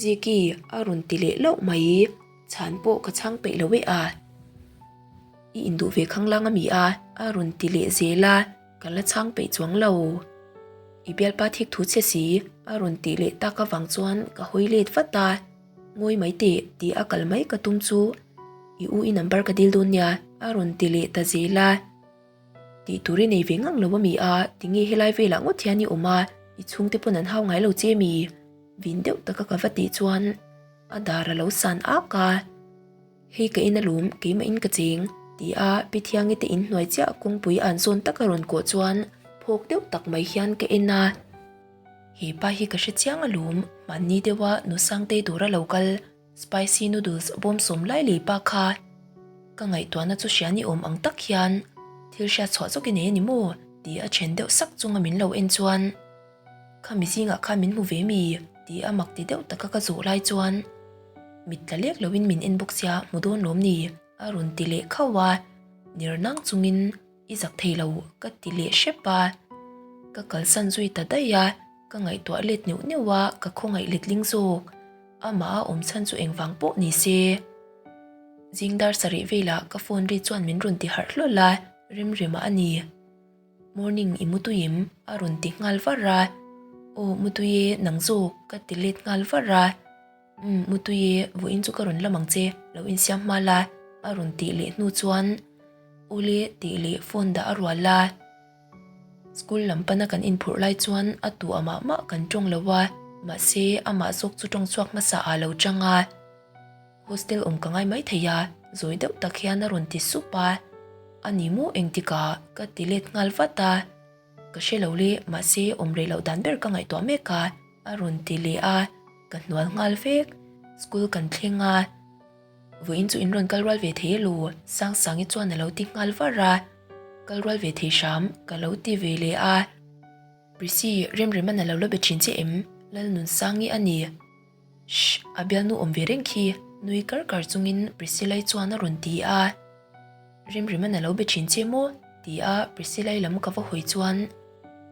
Ziki a rawn ti leh loh mai, chhan pawh ka chhang peih lo e a. I induh ve khanglang a mi a, a rawn ti leh zel a. Ka la chhang peih chuang lo. I bialpa thik thu che si, a rawn tih leh tak avang chuan ka hawi let vat a. Ngawi mai teh tih a kal mai ka tum chu i u i number ka dil dawn nia, a rawn ti leh ta zel a. Tih tur i nei ve ngang lo a mi a, tinge helai velah ngawt hian i awm a, i chhungte pawn an hau ngai lo che mi? Vin deuh taka ka va tih chuan a dar a lo san ak a. Hei ka in alawm, keimah in ka cheng, ti a Pi Thiangi te in hnuai chiah kawngpui an zawn taka rawn kawh chuan phawk deuh tak mai hian ka en a. He pa hi ka hre chiang alawm, hmanni deuha Nu Sangtei dawra lo kal spicy noodles bawm sawm lai lei pa kha. Ka ngaihtuahna chu hria ni awm ang tak hian thil hriat chhuah zawk i nei a ni maw? ti a then deuh sak chunga min lo en chuan Khami zingah khan min hmu ve mi? ti a mak ti deuh taka ka zawh lai chuan mit tla lek loin min en bawk sia hmu dawn lawm ni? a rawn ti leh khauh a, ner nang chungin i zak thei lo ka ti leh hrep a, ka kalsan zui ta daih a, ka ngaihtuah let neuh neuh a, ka khawngaih letling zawk, amah a awm chhan chu engvang pawh ni se. Zing dar sarih velah ka phone ri chuan min rawn ti harh hlawl a, Remrema a ni. Morning i mutui em? a rawn ti nghal var a. Aw mutui e, nang zawk ka ti let nghal var a. Umm mutui e, vawiin chu ka rawn lam ang che, lo insiam hma la a rawn tih leh hnu chuan Ule tih leh phone dah a rual a. School lam pana kan inphurh lai chuan a tu amah mah kan tawng lo a, mahse amah zawk chu tawng chhuak hmasa ah lo chang a. Hostel awm ka ngai mai thei a, zawi deuh tak hian a rawn ti sup a. A ni maw engtikah ka ti let nghal vat a. Ka hre lo le, mahse awm rei loh dan ber ka ngaihtuah mek a, a rawn ti leh a, ka hnual nghal vek. School kan thleng a, vawiin chu in rawn kal rual ve thei elo? Sangsangi chuan a lo ti nghal var a, Kal rual ve thei hram ka lo ti ve leh a. Prissy, Remreman a lo la be thin che em? Lalnunsangi a ni. Shh, a bialnu awm ve reng khi, nui kar kar chungin Priscilla-i chuan a rawn ti a. Remrema'n a lo be thin che maw? ti a Priscilla-i lam ka va hawi chuan,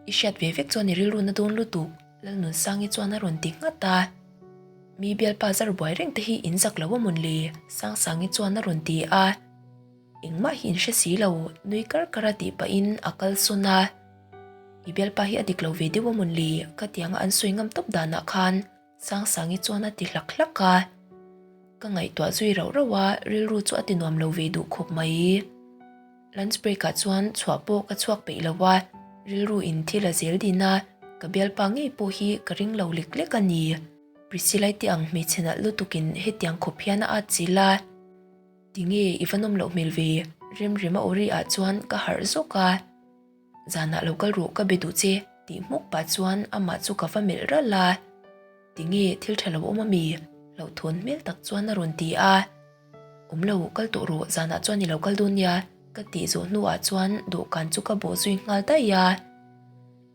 I hriat ve vek chuan i rilru na dawn lutuk, Lalnunsangi chuan a rawn ti nghat a. Mi bialpa zar buai reng te hi in zak lo a mawn le? Sangsangi chuan a rawn ti a. Engmah hi in hre si lo, nui kar kar a tih pahin a kal sawn a. I bialpa hi a dik lo ve deuh a mawn le? Khatianga an sawi ngam tawp danah khan Sangsangi chuan a ti hlak hlak a. Ka ngaihtuah zui rauh rauh a, rilru chu a ti nuam lo ve duh khawp mai. Lunch break ah chuan chhuah pawh ka chhuak peih lo a, rilru in thil a zel din a, ka bialpa ngei pawh hi ka ring lo lek lek a ni. Priscilla-i te ang hmeichhe nalh lutukin hetiang khawp hian a at chil a. Tinge i va nawm loh hmel ve? Remrema awri ah chuan ka harh zawk a. Zanah lo kal rawh ka be duh che tih hmuk pah chuan amah chu ka va melh ralh a. Tinge thil tha lo awm ami? Hlauhthawn hmel tak chuan a rawn ti a. Awm lo, kal tawh rawh zanah chuan i lo kal dawn nia ka tih zawh hnuah chuan dawhkan chu ka bawh zui nghal daih a.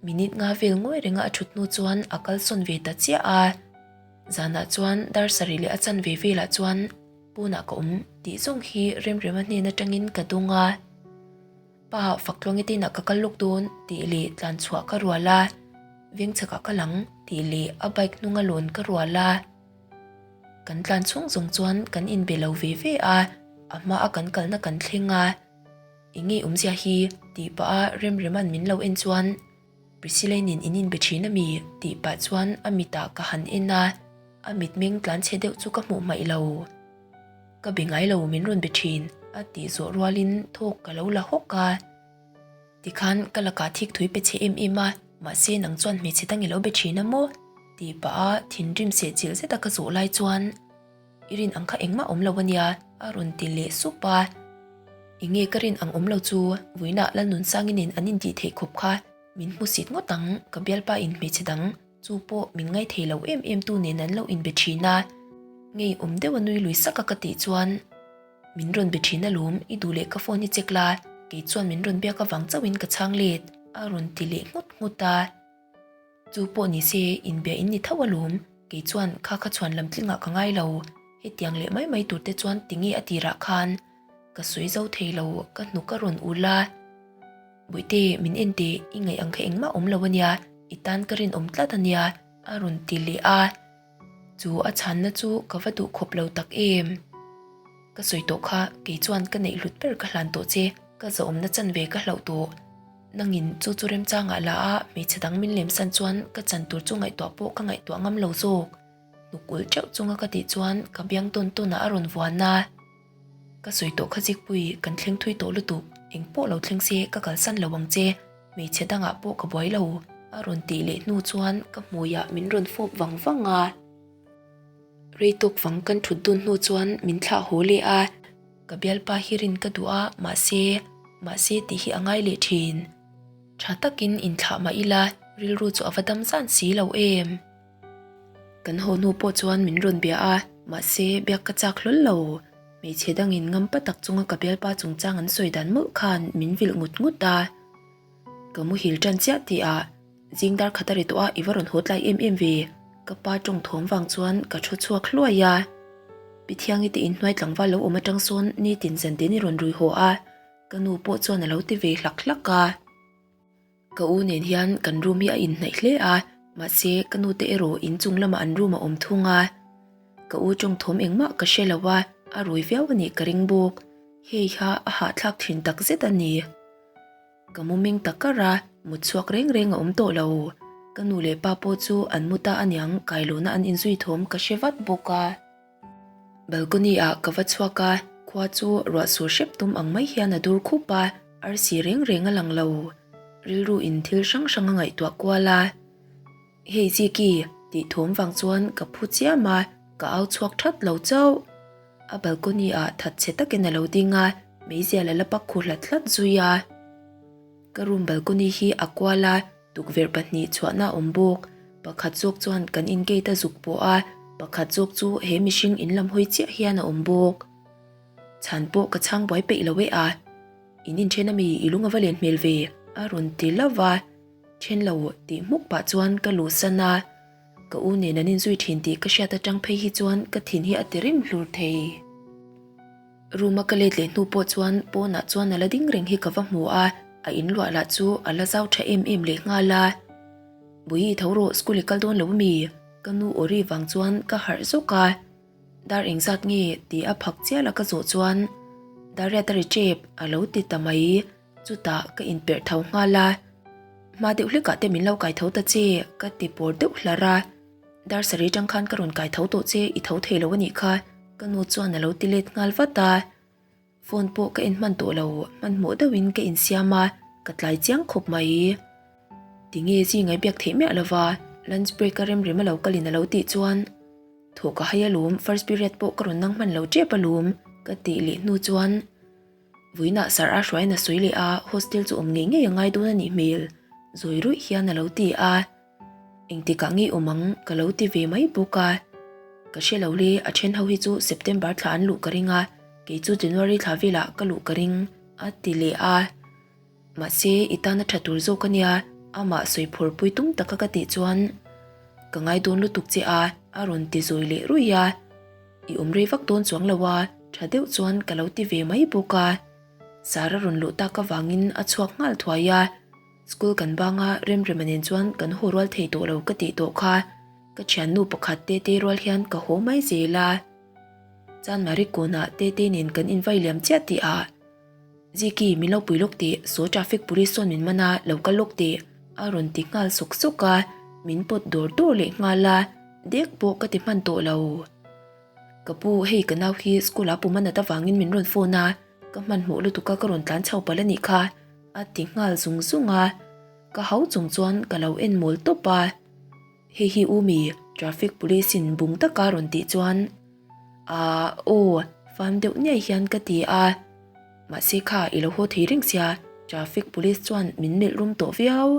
Minute nga vel ngawi renga a thut hnu chuan a kalsawn ve ta chiah a. Zanah chuan dar sarih leh a chanve velah chuan pawnah ka awm tih zawng hi Remrema hnen atangin ka dawng a. Pa, Faktluangi te inah ka kal lawk dawn tih leh tlan chhuah ka rual a, veng chhakah ka lang tih leh a bike hnunga lawn ka rual a. Kan tlan chhung zawng chuan kan inbe lo ve ve a, a hma a kan kalna kan thleng a. Enge awmzia hi? tih pah a Remrema'n min lo en chuan Priscilla-i nen in inbe thin a mi? tih pah chuan a mitah ka han en a, a mitmeng tlan chhe deuh chu ka hmuh hmaih lo. Ka be ngai lo min rawn be thin. A tih zawh rualin thawk ka lo la hawk a. Tikhan ka lakah thik thui pe che em em a, mahse nang chuan hmeichhe dang i lo be thin a maw? Tih pah a thinrim seh chilh zet a ka zawh lai chuan I rin ang kha engmah awm lo a nia a rawn ti leh sup a. Enge ka rin ang awm lo chu vawiinah Lalnunsangi nen an intih theih khawp kha min hmu sit ngawt ang, ka bialpa in hmeichhe dang chu pawh min ngaithei lo em em tu nen an lo inbe thin a. Ngei awm deuh a nui lui sak a ka tih chuan. Min rawn be thin alawm, i duh leh ka phone hi check la, kei chuan min rawn biak avang chauhin ka chhang let, a rawn ti leh nghut nghut a. Chu pawh ni se, inbia in ni tho alawm, kei chuan kha kha chhuan lam tlingah ka ngai lo, hetiang leh mai mai tur te chuan tinge a tirah khan ka sawi zo thei lo, ka hnuk a rawn ul a. Bawihte, min en teh, i ngaih ang kha engmah awm lo ania, i tan ka rinawm tlat ania, a rawn ti leh a. Chu a chhanna chu ka va duh khawp lo tak em? Ka sawi tawh kha, kei chuan ka neih hlut ber ka hlan tawh che, ka zahawmna chanve ka hlauh tawh. Nangin chu chu remchangah la a, hmeichhe dang min lemsan chuan ka chan tur chu ngaihtuah pawh ka ngaihtuah ngam lo zawk. Hnuk ulh teuh chunga ka tih chuan ka biang tawn tawnah a rawn vuan a. Ka sawi tawh kha Zikpui, kan thleng thui tawh lutuk, eng pawh lo thleng se ka kalsan lo ang che, hmeichhe dangah pawh ka buai lo, a rawn tih leh hnu chuan ka hmuiah min rawn fawp vang vang a. Rei tawk vang kan thut dun hnu chuan min thlah haw leh a, ka bialpa hi rin ka duh a, mahse, mahse tih hi a ngai leh thin. Tha takin inthlah mah ila, rilru chu a va dam zan si lo em. Kan haw hnu pawh chuan min rawn bia a, mahse biak ka chak hlawl lo. Hmeichhe dangin ngampa tak chunga ka bialpa chungchang an sawi dan mawlh khan min vilh ngut ngut a. Ka muhil tan chiah tih ah zing dar khat a ri tawh a, i va rawn haw tlai em em ve. Ka pa tawng thawm vang chuan ka thu chhuak hluai a. Pi Thiangi te inhnuai tlangval lo awm atang sawn nitin zantin i rawn rui haw a, ka nu pawh chuan a lo ti ve hlak hlak a. Ka u nen hian kan room hi a inhnaih hle a, mahse ka nu te erawh inchung lamah an room a awm thung a. Ka u tawng thawm engmah ka hre lo a, a rui viau a nih ka ring bawk. Hei kha a hahthlak thin tak zet a ni. Ka mu meng ta kar a, mut chhuak reng reng a awm tawh lo. Ka nu leh pa pawh chu an mu ta aniang kailawna an inzui thawm ka hre vat bawk a. Balcony ah ka va chhuak a, khua chu ruah sur hrep tum ang mai hian a dur khup a, arsi reng reng a lang lo. Rilru in thil hrang hrang a ngaihtuah kual a. Hei Ziki, tih thawm vang chuan ka phu chiam a, ka au chhuak that lo chauh. A balcony ah that chhe takin a lo ding a, meizial a la pak khu hlat hlat zui a. Ka room balcony hi a kual a, Tukverh pahnih chhuahna a awm bawk. Pakhat zawk chuan kan in gate a zuk pawh a, pakhat zawk chu he mihring in lam hawi chiah hian a awm bawk. Chhan pawh ka chhang buai peih lo e a. In inthen ami i lung a va len hmel ve, a rawn ti lo va. Then lo tih hmuk pah chuan ka luhsan a. Ka u nen an inzui thin tih ka hriat atang phei hi chuan ka thin hi a ti rim hlur thei. Room a ka let leh hnu pawh chuan pawnah chuan a la ding reng hi ka va hmu a, a in luah lah chu a la zau tha em em leh nghal a. Bawihi tho rawh school i kal dawn lo ami? Ka nu aw ri vang chuan ka harh zawk a. Dar engzat nge tih a phak chial a ka zawh chuan Dar riat a ri tep a lo ti ta mai. Chutah ka inperh tho nghal a. Hma deuh hlekah te min lo kai tho ta che ka ti pawr deuh hlar a. Dar sarih tang khan ka rawn kai tho tawh che, i tho thei lo a nih kha, ka nu chuan a lo ti let nghal vat a. Phone pawh ka en hman tawh lo, hmanhmawh deuhin ka insiam a, ka tlai chiang khawp mai. Tinge zingai biak theih miah lova, lunch break a rem rem a lo kalin a lo tih chuan, Thawh ka hai alawm, first period pawh ka rawn nang hman lo tep alawm, ka tih leh hnu chuan, Vawiinah Sir a hruaiin a sawi leh a, hostel chu awm ngei ngei a ngai dawn a nih hmel, zawi ruih hian a lo ti a. Engtikah nge awm ang ka lo ti ve mai bawk a. Ka hre lo le, a then ho hi chu September thla an luh ka ring a, kei chu January thla velah ka luh ka ring, a ti leh a. Mahse, i tana tha tur zawk a nia, amah sawi phawr pui tum taka ka tih chuan ka ngai dawn lutuk che a, a rawn ti zawi leh ruih a. I awm rei vak dawn chuang lo a, tha deuh chuan ka lo ti ve mai bawk a. Sara rawn luh tak avangin a chhuak nghal thuai a. School kan bang a, Remrema nen chuan kan haw rual thei tawh lo ka tih tawh kha. Ka thiannu pakhat Tete rual hian ka haw mai zel a. Chanmari kawnah Tete nen kan invai liam chiah tih ah, Ziki, min lo pui lawk teh, saw traffic police sawn min man a, lo kal lawk teh, a rawn ti nghal sawk sawk a, min pawt dawr dawr leh nghal a, dek pawh ka ti hman tawh lo. Ka pu, hei ka nau hi school ah pum a nat avangin min rawn phone a. Ka hmanhmawh lutuk a ka rawn tlan chho palh a nih kha a ti nghal zung zung a. Ka hau chung chuan ka lo en mawl tawp a. Hei hi u mi, traffic police in bung taka rawn tih chuan Aaa aw, fam deuh niai hian ka ti a. Mahse kha i lo haw thei reng sia, traffic police chuan min melh rum tawh viau.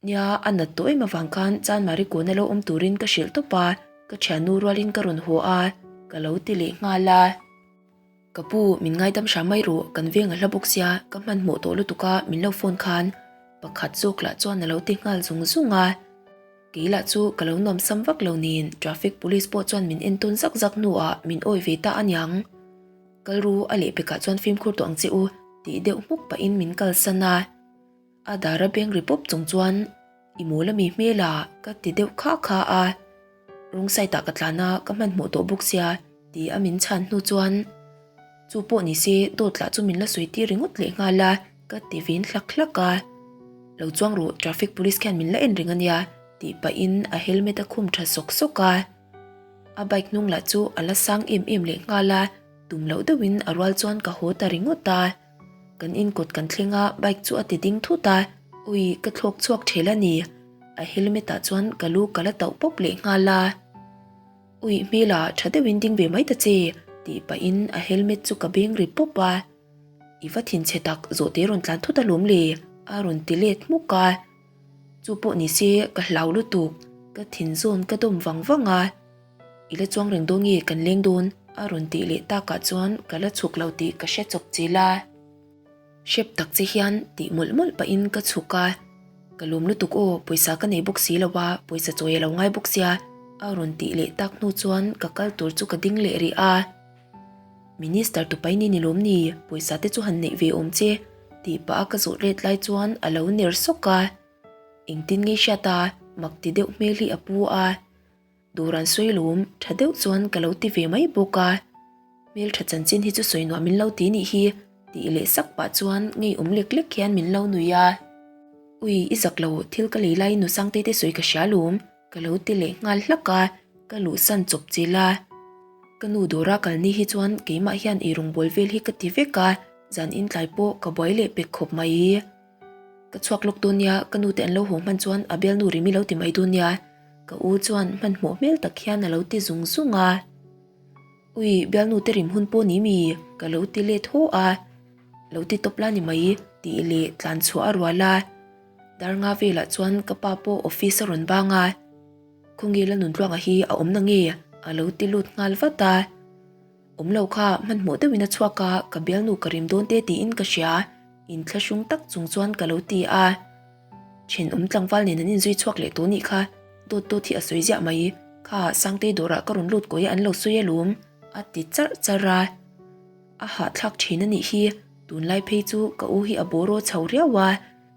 Nia, a nat tawh em avang khan Chanmari kawna lo awm turin ka hrilh tawp a, ka thiannu rualin ka rawn haw a, ka lo ti leh nghal a. Ka pu, min ngaidam hram mai rawh, kan veng a hla bawk sia, ka hmanhmawh tawh lutuk a, min lo phone khan pakhat zawk lah chuan a lo ti nghal zung zung a. Kei lah chu ka lo nuamsam vak lo nen traffic police pawh chuan min en tawn zak zak hnuah min awi ve ta aniang. Kal ru a lehpekah chuan fimkhur tawh ang che u tih deuh hmuk pahin min kalsan a. A dar a beng ri pawp chung chuan I mawl ami hmel a ka ti deuh kha kha a. Wrong side ah ka tlan a ka hmanhmawh tawh bawk sia ti a min chhan hnu chuan chu pawh ni se dawt lah chu min la sawi tir ringawt leh nghal a ka ti vin hlak hlak a. Lo chuang rawh traffic police khian min la en reng ania tih pahin a helmet a khum tha sawk sawk a. A bike hnung lah chu a la sang em em leh nghal a tum loh deuhin a rual chuan ka haw ta ringawt a. Kan inkawt kan thleng a, bike chu a ti ding thut a, ui ka thlawk chhuak thel a ni. A helmet ah chuan ka lu ka la tauh pawp leh nghal a. Ui hmel ah tha deuhin ding ve mai ta che tih pahin a helmet chu ka beng ri pawp a. I va thinchhe tak zawhte rawn tlan thut alawm le a rawn ti let hmuk a. Chu pawh ni se ka hlau lutuk, ka thin zawn ka dawm vang vang a. I la chuang reng dawn nge kan leng dawn? a rawn tih leh takah chuan ka la chhuk lo tih ka hre chawp chil a. Hrep tak che hian tih mawlh mawlh pahin ka chhuk a. Ka lawm lutuk aw, pawisa ka nei bawk si lo a, pawisa chawi a lo ngai bawk sia a rawn tih leh tak hnu chuan ka kal tur chu ka ding leh rih a. Minister tupai ni ni lawm ni, pawisa te chu han neih ve awm che tih pah a ka zawh let lai chuan a lo ner sawk a. Engtin nge hriat a, mak ti deuh hmel hi a pu a. Dawr an sawi lawm, tha deuh chuan ka lo ti ve mai bawk a. Hmeltha chanchin hi chu sawi nuam min lo ti nih hi, tih leh sak pah chuan ngeiawm lek lek hian min lo nui a. Ui, i zak lo, thil ka lei laiin nu Sangtei te sawi ka hria lawm, ka lo ti leh nghal hlak a, ka luhsan chawp chil a. Ka nu dawra kal ni hi chuan keimah hian ei rawngbawl vel hi ka ti vek a, zan intlai pawh ka buai leh pek khawp mai. Ka chhuak lawk dawn nia, ka nute an lo haw hman chuan a bialnu rim i lo ti mai dawn nia, ka u chuan hmanhmawh hmel tak hian a lo ti zung zung a. Ui, bialnu te rim hun pawh ni mi? ka lo ti let haw a. Lo ti tawp la ni mai, tih leh tlan chhuah a rual a. Dar nga velah chuan ka pa pawh office a rawn bang a. Khawnge la Nuntluanga hi a awm na nge? a lo ti lut nghal vat a. Awm lo kha hmanhmawh deuhin a chhuak a, ka bialnu ka rim dawn te tiin ka hria, inthlahrung tak chung chuan ka lo ti a. Thenawm tlangval nen an inzui chhuak leh tawh nih kha, dawt dawt hi a sawi ziah mai, kha Sangtei dawrah ka rawn lut kawi a an lo sawi alawm, a ti charh charh a. A hahthlak thin a nih hi, tunlai phei chu ka u hi a bawraw chho riau a,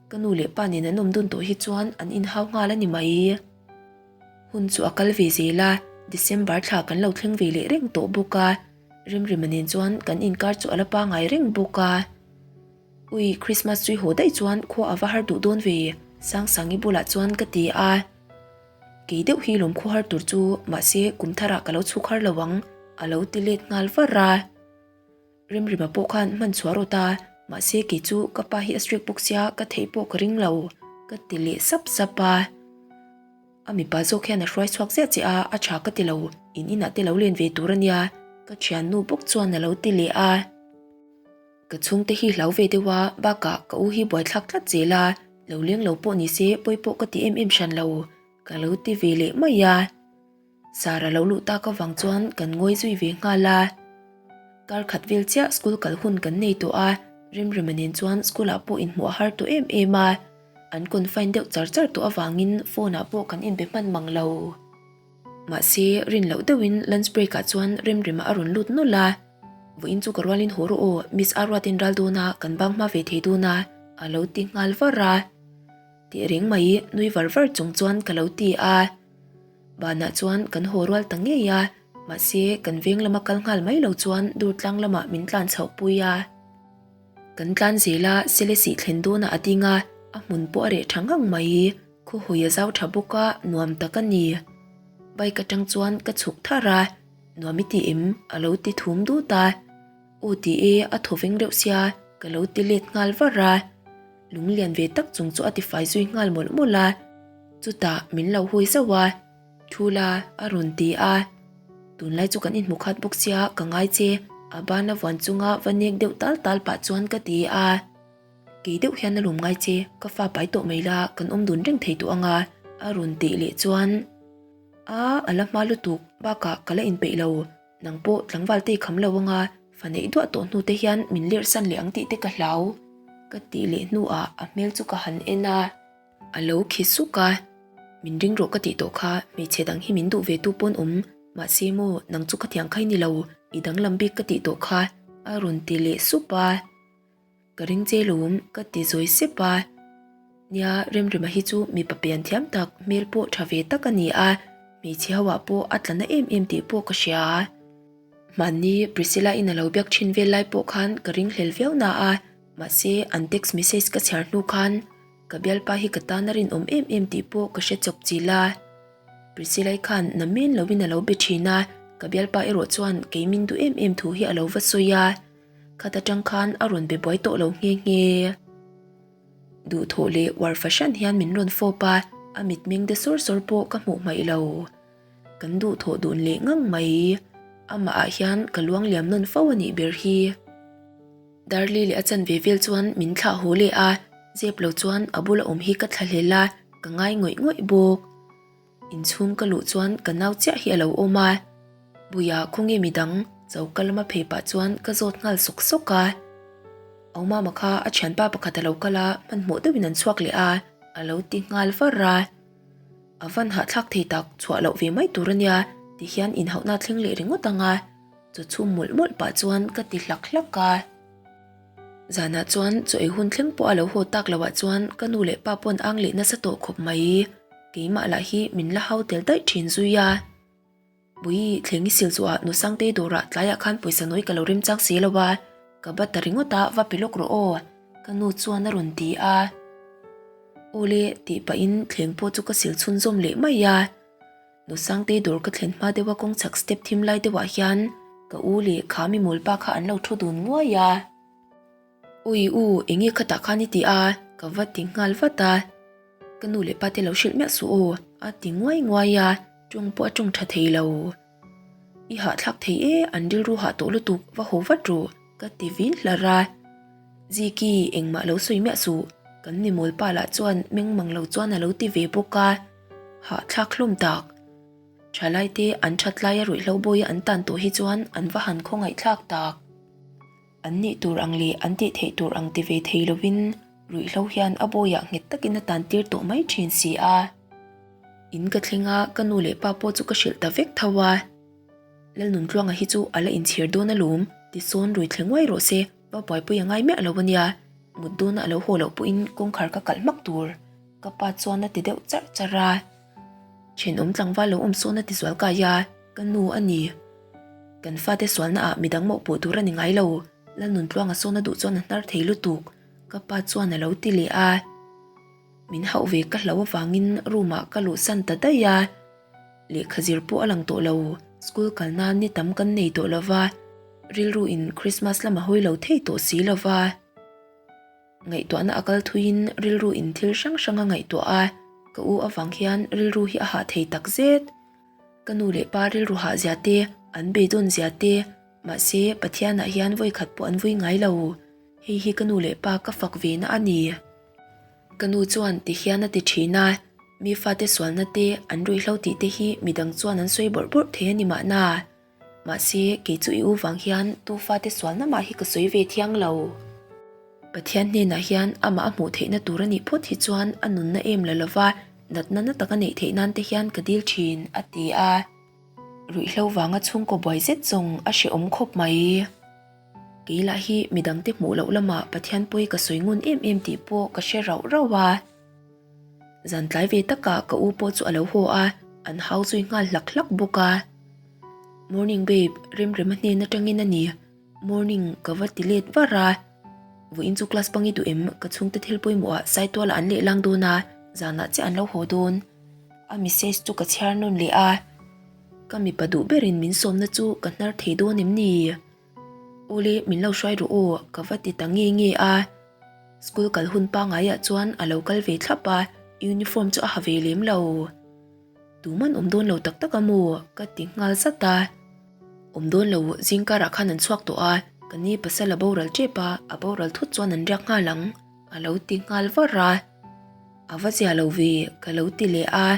ka nu leh pa nen an awm dun tawh hi chuan an inhau nghal a ni mai. Hun chu a kal ve zel a, December thla kan lo thleng ve leh reng tawh bawk a, Rimrima nen chuan kan inkar chu a la pangai reng bawk a. Ui, Christmas chu i haw daih chuan khua a va har duh dawn ve, Sangsangi bulah chuan ka ti a. Kei deuh hi lawm khaw har tur chu, mahse kum tharah ka lo chhuk har lo ang, a lo ti let nghal var a. Remrima pawh khan hman chhuah rawt a, mahse kei chu ka pa hi a strict bawk sia ka theih pawh ka ring lo, ka ti leh sap sap a. A mipa zawk hian a hruai chhuak ziah che a, a tha ka ti lo, in inah te lo len ve tur a nia, ka thiannu bawk chuan a lo ti leh a. Ka chhungte hi hlau ve deuh a, bakah ka u hi buaithlak tlat zel a, lo leng lo pawh ni se pawi pawh ka ti em em hran lo, ka lo ti ve leh mai a. Sara lo luh tak avang chuan kan ngawi zui ve nghal a. Kar khat vel chiah school kal hun kan nei tawh a, Remrema nen chuan school ah pawh inhmuh a har tawh em em a. An confine deuh char char tawh avangin phone ah pawh kan inbe hman mang lo. Mahse, rin loh deuhin lunch break ah chuan Remrema a rawn lut nawlh a. Vawiin chu ka rualin haw rawh aw, Miss Aruatin ral dawn a, kan bang hma ve thei dawn a, a lo ti nghal var a. Tih reng mai nui var var chung chuan ka lo ti a. Banah chuan kan haw rual ta ngei a, mahse kan veng lama kal nghal mai lo chuan Durtlang lamah min tlan chhoh pui a. Kan tlan zel a, Selesih thlen dawnah a ding a, a hmun pawh a reh tha ngang mai. Khawhawi a zau tha bawk a, nuam tak a ni. Bike atang chuan ka chhuk thar a, nuam i ti em? a lo ti thum dut a. Aw ti e, a thaw veng reuh sia, ka lo ti let nghal var a. Lung lian ve tak chung chu a ti fai zui nghal mawlh mawlh a. Chutah min lo hawi zauh a, Thu la, a rawn ti a. Tunlai chu kan inhmu khat bawk sia, ka ngai che, a bana vuan chunga va nek deuh tal tal pah chuan ka ti a. Kei deuh hian a lawm ngai che, ka fa pai tawh mai la, kan awm dun reng thei tawh ang a, a rawn tih leh chuan, A, a la hma lutuk, bakah ka la inpeih lo, nang pawh tlangval te i kham lo ang a, fa neih duah tawh hnu te hian min lerh san leh ang tih te ka hlau, ka tih leh hnuah a hmel chu ka han en a. A lo khi suk a, Min ring rawh ka tih tawh kha, hmeichhe dang hi min duh ve tu pawn awm, mahse maw, nang chu ka thiang khai ni lo, i danglam bik ka tih tawh kha, a rawn ti leh sup a. Ka ring che lawm, ka ti zawi sep a. Nia, Remrema hi chu mipa pian thiam tak, hmel pawh tha ve tak a ni a, hmeichhe ho ah pawh a tla na em em tih pawh ka hria. Hmanni Priscilla in a lo biak thin vel lai pawh khan ka ring hlel viau na a, mahse an text message ka chhiar hnu khan ka bialpa hi ka tan a rinawm em em tih pawh ka hre chawp chil a. Priscilla-i khan na men lovin a lo be thin a, ka bialpa erawh chuan kei min duh em em thu hi a lo va sawi a. Khat atang khan a rawn be buai tawh lo nghe nghe. Duhthawh leh uar fahran hian min rawn fawp a, a mitmeng de sawr sawr pawh ka hmuh hmaih lo. Kan duhthawh dun leh ngang mai. Amah ah hian ka luang liam nawn fo a nih ber hi. Darli leh a chanve vel chuan min thlah haw leh a, zep lo chuan a bula awm hi ka thlahlel a, ka ngai ngawih ngawih bawk. Inchhung ka luh chuan ka nau chiah hi a lo awm a, Buia khawnge midang choka lama phei pah chuan ka zawt nghal sawk sawk a. Aumama kha a thianpa pakhat a lo kal a, hmanhmawh deuhin an chhuak leh a, a lo ti nghal var a. A van hahthlak thei tak, chhuah loh ve mai tur a nia, ti hian inhauhna a thleng leh ringawt ang a, chaw chhum mawlh mawlh pah chuan ka ti hlak hlak a. Zanah chuan chaw ei hun thleng pawh a lo haw tak loh ah chuan ka nu leh pa pawn ang leh nasa tawh khawp mai. Keimah lah hi min la hau tel daih thin zui a. Bui thleng i sil zuah nu Sangtei dawrah tlaiah khan pawisa nawi ka lo remchang si lo a, ka bat ta ringawt a va pe lawk rawh aw, ka nu chuan a rawn ti a. Awle tih pahin thleng pawh chu ka sil chhunzawm leh mai a. Nu Sangtei dawr ka thlen hma deuha kawng chhak step thim lai deuhah hian ka u leh kha mi mawlpa kha an lo thu dun nguai a. Ui u, enge khatah khan i ti a? Ka va ti nghal vat a. Ka nu leh pa te lo hrilh miah suh aw, a ti nguai nguai a, tawng pawh a tawng tha thei lo. I hahthlak thei e, an rilru hah tawh lutuk, va haw vat rawh, ka ti vin hlar a. Ziki, engmah lo sawi miah suh, kan mi mawlpa lah chuan meng mang lo chuan a lo ti ve bawk a. Hahthlak hlawm tak. Thalaite an that laia ruihhlo bawia an tan tawh hi chuan an va han khawngaihthlak tak. An nih tur ang leh an tih theih tur ang ti ve thei lovin ruihhlo hian a bawiah nghet takin a tan tir tawh mai thin si a. In ka thleng a, ka nu leh pa pawh chu ka hrilh ta vek tho a. Lalnuntluanga hi chu a la inchhir dawn alawm, tisawn rui thleng uai rawh se, va buaipui a ngai miah lo ania. Mut dawna a lo haw loh pawhin kawngkhar ka kalh hmak tur, ka pa chuan a ti deuh charh charh a. Thenawm tlangval lo awm sawn a ti zual kai a, ka nu a ni. Kan fate sualna ah midang mawhpawh tur a ni ngai lo, Lalnuntluanga sawn a duh chuan a hnar thei lutuk, ka pa chuan a lo ti leh a. Min hauh ve ka hlo avangin room ah ka luhsan ta daih a. Lehkha zir pawh a lang tawh lo, school kal nan ni tam kan nei tawh lova, rilru in Christmas lam a hawi lo thei tawh si lova. Ngaihtuahna a kal thuiin rilru in thil hrang hrang a ngaihtuah a, ka u avang hian rilru hi a hah thei tak zet. Ka nu leh pa rilru hah zia te, an beidawn zia te, mahse Pathianah hian vawikhat pawh an vui ngai lo. Hei hi ka nu leh pa ka fak ve na a ni. Ka nu chuan ti hian a ti thin a, mi fate sualna te, an ruihhlo tih te hi midang chuan an sawi bawrh bawrh thei a ni mahna. Mahse, kei chu i u vang hian tu fate sualna mah hi ka sawi ve thiang lo. Pathian hnenah hian amah a hmuh theihna tur a nih phawt hi chuan a nunna em la lova, natna na taka neih theih nan te hian ka dil thin, a ti a. Ruihhlo vanga chhungkaw buai zet zawng a hrehawm khawp mai. Kei lah hi midangte hmuh loh lamah Pathian pawi ka sawi ngun em em tih pawh ka hre rauh rauh a. Zan tlai ve takah ka u pawh chu a lo haw a, an hau zui nghal hlak hlak bawk a. Morning babe, Remrema hnen atangin a ni. Morning ka va ti let var a. Vawiin chu class pang i duh em? Ka chhungte thil pawimawh ah Saituala an lehlang dawn a, zanah chiah an lo haw dawn. A message chu ka chhiar nawn leh a. Ka mipa duh berin min sawmna chu ka hnar thei dawn em ni? Ule min lo hruai ru aw ka va ti ta nge nge a. School kal hun pangaiah chuan a lo kal ve thlap a, uniform chu a ha ve lem lo. Tuman awm dawn lo tak tak a maw? ka ti nghal zat a. Awm dawn lo, zing karah khan an chhuak tawh a, ka ni pasal a boral tep a, a boral thut chuan an riak nghal ang, a lo ti nghal var a. A va zia lo ve, ka lo ti leh a.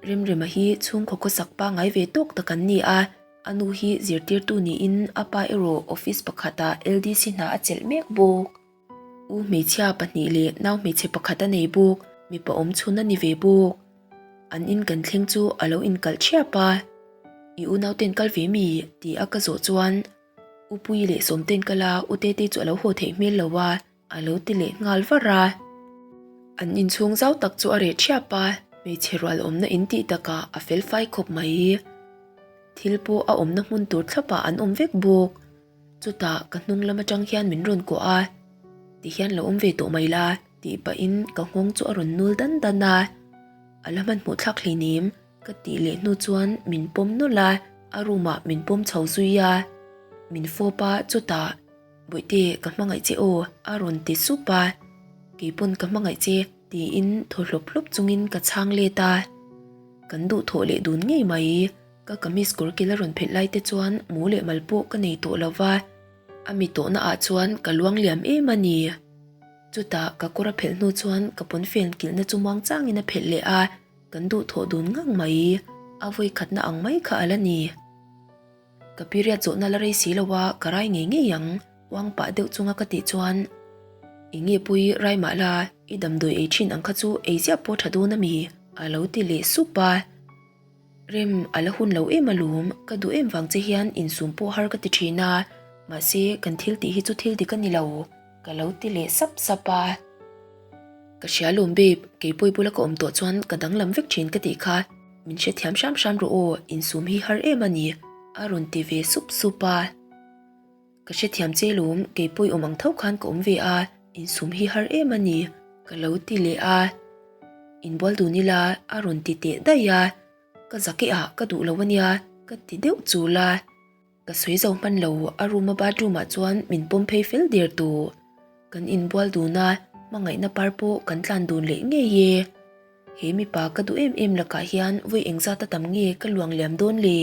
Remrema hi chhungkaw khawsak pangngai ve tawk tak an ni a, a nu hi zirtirtu niin a pa erawh office pakhatah LDC hna a chelh mek bawk. U hmeichhia pahnih leh nau hmeichhe pakhat a nei bawk, mipa awm chhun a ni ve bawk. An in kan thleng chu a lo inkalh thiap a, I unauten kal ve mi? tih a ka zawh chuan U Puii leh Sawmten kal a, U Tetei chu a lo haw theih hmel lo a, a lo ti leh nghal var a. An inchhung zau tak chu a reh thiap a, hmeichhe rual awmna in tih takah a fel fai khawp mai. Thil pawh a awmna hmun tur thlapah an awm vek bawk. Chutah ka hnung lam atang hian min rawn kuah a, ti hian lo awm ve tawh mai la tih pahin ka nghawng chu a rawn nul dan dan a. A la hmanhmawh thlak hleinem ka tih leh hnu chuan min pawm nawlh a, a room ah min pawm chho zui a. Min fawp a, chutah Bawihte ka hmangaih che aw a rawn ti sup a, keipawn ka hmangaih che tiin thaw hlawp hlawp chungin ka chhang let a. Kan duhthawh leh dun ngei mai. Ka kamis kawr kil a rawn phelh lai te chuan mu leh mal pawh ka nei tawh lo va, a mi tawhna ah chuan ka luang liam em a ni. Chutah ka kawr a phelh hnu chuan ka pawnfen kilhna chu muang changin a phelh leh a, kan duhthawh dun ngang mai. A vawi khatna ang mai kha a la ni. Ka period zawhna la rei si lo a, ka rai ngei ngei ang, uang pah deuh chunga ka tih chuan, Eng nge pui rai mah la, i damdawi ei thin ang kha chu ei ziah pawh tha dawn a mi? a lo ti leh sup a. Rem, a la hun lo em alawm, ka duh em vang che hian insum pawh har ka ti thin a, mahse kan thil tih hi chu thil dik a ni lo, ka lo ti leh sap sap a. Ka hria lawm babe, kei pawi bula ka awm tawh chuan ka danglam vek thin ka tih kha, min hrethiam hram hram rawh aw, insum hi har em a ni, a rawn ti ve sup sup a. Ka hrethiam che lawm, kei pawi awm ang tho khan ka awm ve a, insum hi har em a ni, ka lo ti leh a. Inbual dun ila a rawn ti teh daih a, ka zake ah ka duh lo a nia ka ti deuh chul a. Ka sawi zo hman lo, a room a bathroom ah chuan min pawm phei fel der tawh. Kan inbual dun a, hmangaihna par pawh kan tlan dun leh ngei e. He mipa ka duh em em lakah hian vawi engzat a tam nge ka luang liam dawn le?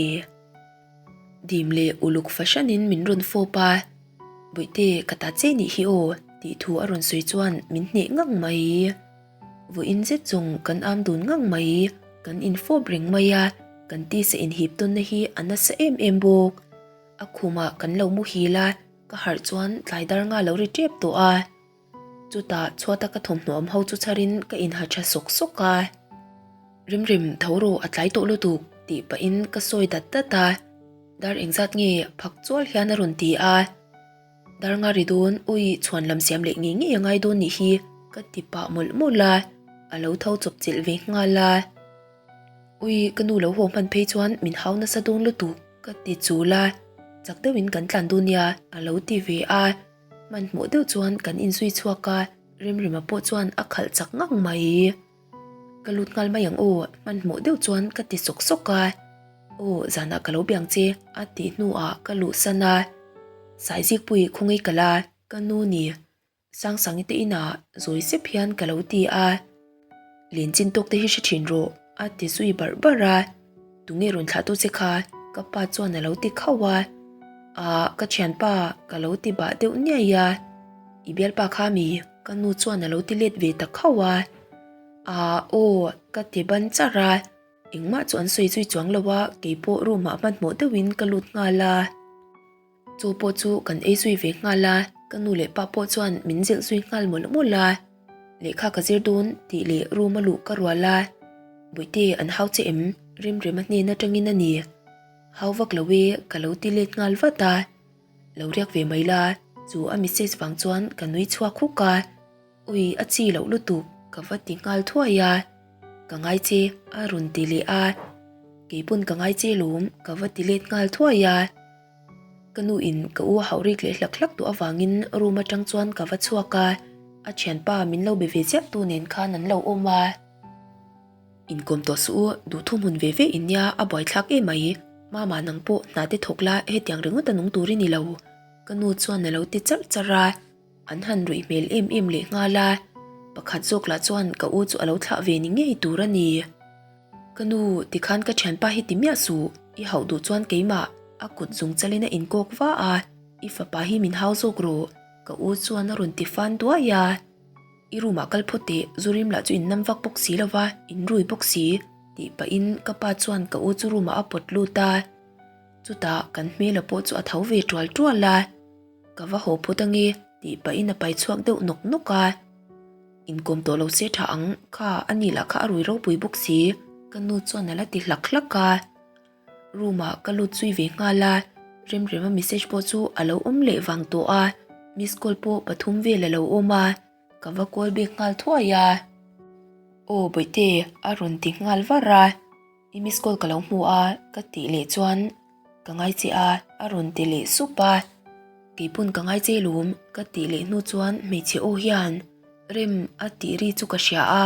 Dim leh uluk fahranin min rawn fawp a, Bawihte ka ta che nih hi aw tih thu a rawn sawi chuan min hneh ngang mai. Vawiin zet zawng kan am dun ngang mai, kan infawp reng mai a, kan tisa inhip tawnna hi a nasa em em bawk. A khumah kan lo muhil a, ka harh chuan tlai dar nga lo ri tep tawh a. Chutah chhuata ka thawmhnaw awm ho chu chharin ka inha tha sawk sawk a. Rimrim tho rawh a tlai tawh lutuk tih pahin ka sawi dat dat a. Dar engzat nge phak chual hian a rawn ti a. Dar nga ri dawn ui chhuan lam siam leh ngei ngei a ngai dawn nih hi ka ti pah mawlh mawlh a. A lo tho chawp chilh ve nghal a. Ui ka nu lo haw hman phei chuan min hau nasa dawn lutuk ka ti chul a. Chak deuhin kan tlan dawn nia a lo ti ve a. Hmanhmawh deuh chuan kan inzui chhuak a, Remrema pawh chuan a khalh chak ngang mai. Ka lut nghal mai ang aw, hmanhmawh deuh chuan ka ti sawk sawk a. Aw, zanah ka lo biang che, a tih hnuah ka luhsan a. Saizikpui khawngaih ka la, ka nu ni. Sangsangi te inah zawi sep hian ka lo ti a. Len chin tawk te hi hre thin rawh, a ti zui barh barh a. Tunge rawn thlah tu che kha? Ka pa chuan a lo ti khauh a. Ahh, ka thianpa ka lo ti bah deuh niai a. I bialpa kha mi? Ka nu chuan a lo ti let ve ta khauh a. Ahh, aw, ka ti ban char a. Engmah chu an sawi zui chuang lo a, keipawh room ah hmanhmawh deuhin ka lut nghal a. Chaw pawh chu kan ei zui ve nghal a, ka nu leh pa pawh chuan min zilh zui nghal mawlh mawlh a. Lehkha ka zir dawn tih leh room a luh ka rual a, Bawihte an hau che em? Remrema hnen atangin a ni. Hau vak lo e ka lo ti let nghal vat a. Lo riak ve mai la, chu a message vang chuan ka nui chhuak huk a. Ui a chi loh lutuk ka va ti nghal thuai a. Ka ngai che a rawn ti leh a. Keipawn ka ngai che lawm ka va ti let nghal thuai a. Ka nu in ka u a hauh rik leh hlak hlak tawh avangin room atang chuan ka va chhuak a, a thianpa min lo be ve chiah tu nen khan an lo awm a. Inkawm tawh suh u, duhthu hmun ve ve in nia a buaithlak em mai, mama nang pawh hna te thawk la hetiang ringawt a nung tur i ni lo. Ka nu chuan a lo ti charh charh a, an han ruih hmel em em leh nghal a, pakhat zawk lah chuan ka u chu a lo thlah ve ni ngei tur a ni. Ka nu, tikhan ka thianpa hi ti miah suh, i hauh duh chuan keimah a kut zung chalin a inkawk va a, i fapa hi min hau zawk rawh, ka u chuan a rawn ti fan duai a. I room ah kal phawt teh, zu rim lah chu in nam vak bawk si lo va, in rui bawk si, tih pahin ka pa chuan ka u chu room ah a pawt lut a. Chutah kan hmela pawh chu a tho ve tual tual a, Ka va haw phawt ange, tih pahin a pai chhuak deuh nawk nawk a. Inkawm tawh lo se tha ang, kha a ni lah kha a rui ropui bawk si, ka nu chuan a la ti hlak hlak a. Room ah ka lut zui ve nghal a, Remrema message pawh chu a lo awm leh vang tawh a, miss call pawh pathum vel a lo awm a, ka va call back nghal thuai a. Aw Bawihte a rawn ti nghal var a. I miss call ka lo hmu a ka tih leh chuan ka ngai che a a rawn ti leh sup a, keipawn ka ngai che lawm ka tih leh hnu chuan hmeichhe aw hian rem a tih ri chu ka hria a,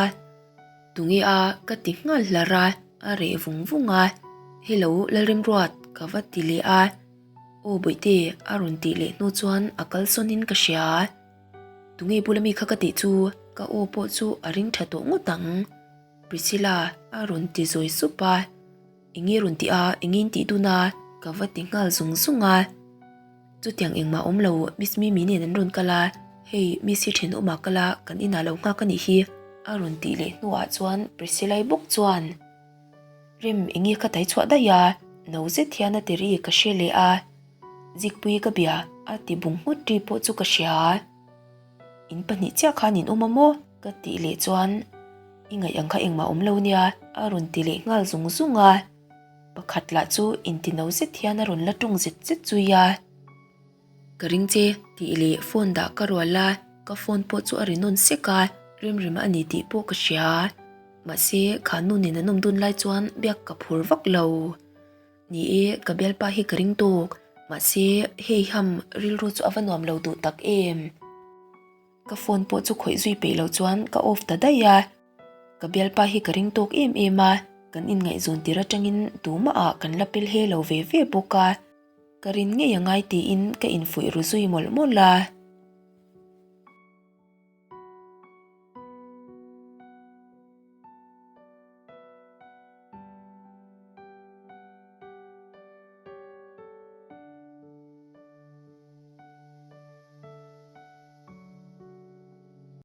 tunge a ka ti nghal hlar a, a reh vung vung a, hello Lalremruat ka va ti leh a, aw bawihte a rawn tih leh hnu chuan a kalsawn in ka hria. Tunge bula mi kha ka tih chu ka aw pawh chu a ring tha tawh ngawt ang. Priscilla a rawn ti zawi sup a, Enge rawn tih a, enge in tih dun a? Ka va ti nghal zung zung a. Chutiang engmah awm lo, Miss Mimi nen an rawn kal a, hei Miss hi thenawmah kal a, kan inah lo nghak a nih hi a rawn tih leh hnuah chuan Priscilla-i bawk chuan, Rem, enge ka tai chhuah daih a? No zet hian a ti ri ka hre leh a, Zikpui ka bia a ti bung nghut ri pawh chu ka hria. In pahnih chiah khan in awm a maw? Ka tih leh chuan i ngaih ang kha engmah awm lo nia a rawn ti leh nghal zung zung a. Pakhat lah chu intino zet hian a rawn la ṭawng zet zet zui a. Ka ring che tih leh phone dah ka rual a, ka phone pawh chu a ri nawn sek a, rimrim a ni tih pawh ka hria. Mahse kha nu nen an awm dun lai chuan biak ka phur vak lo. Ni e, ka bialpa hi ka ring tawk, mahse hei ham rilru chu a va nuam lo duh tak em. Ka phone pawh chu khawih zui peih loh chuan ka off ta daih a, ka bialpa hi ka ring tawk em em a, kan inngaihzawn tir atangin tumah ah kan la pel he lo ve ve bawk a, ka rin ngei a ngai tiin ka infuih ru zui mawlh mawlh a.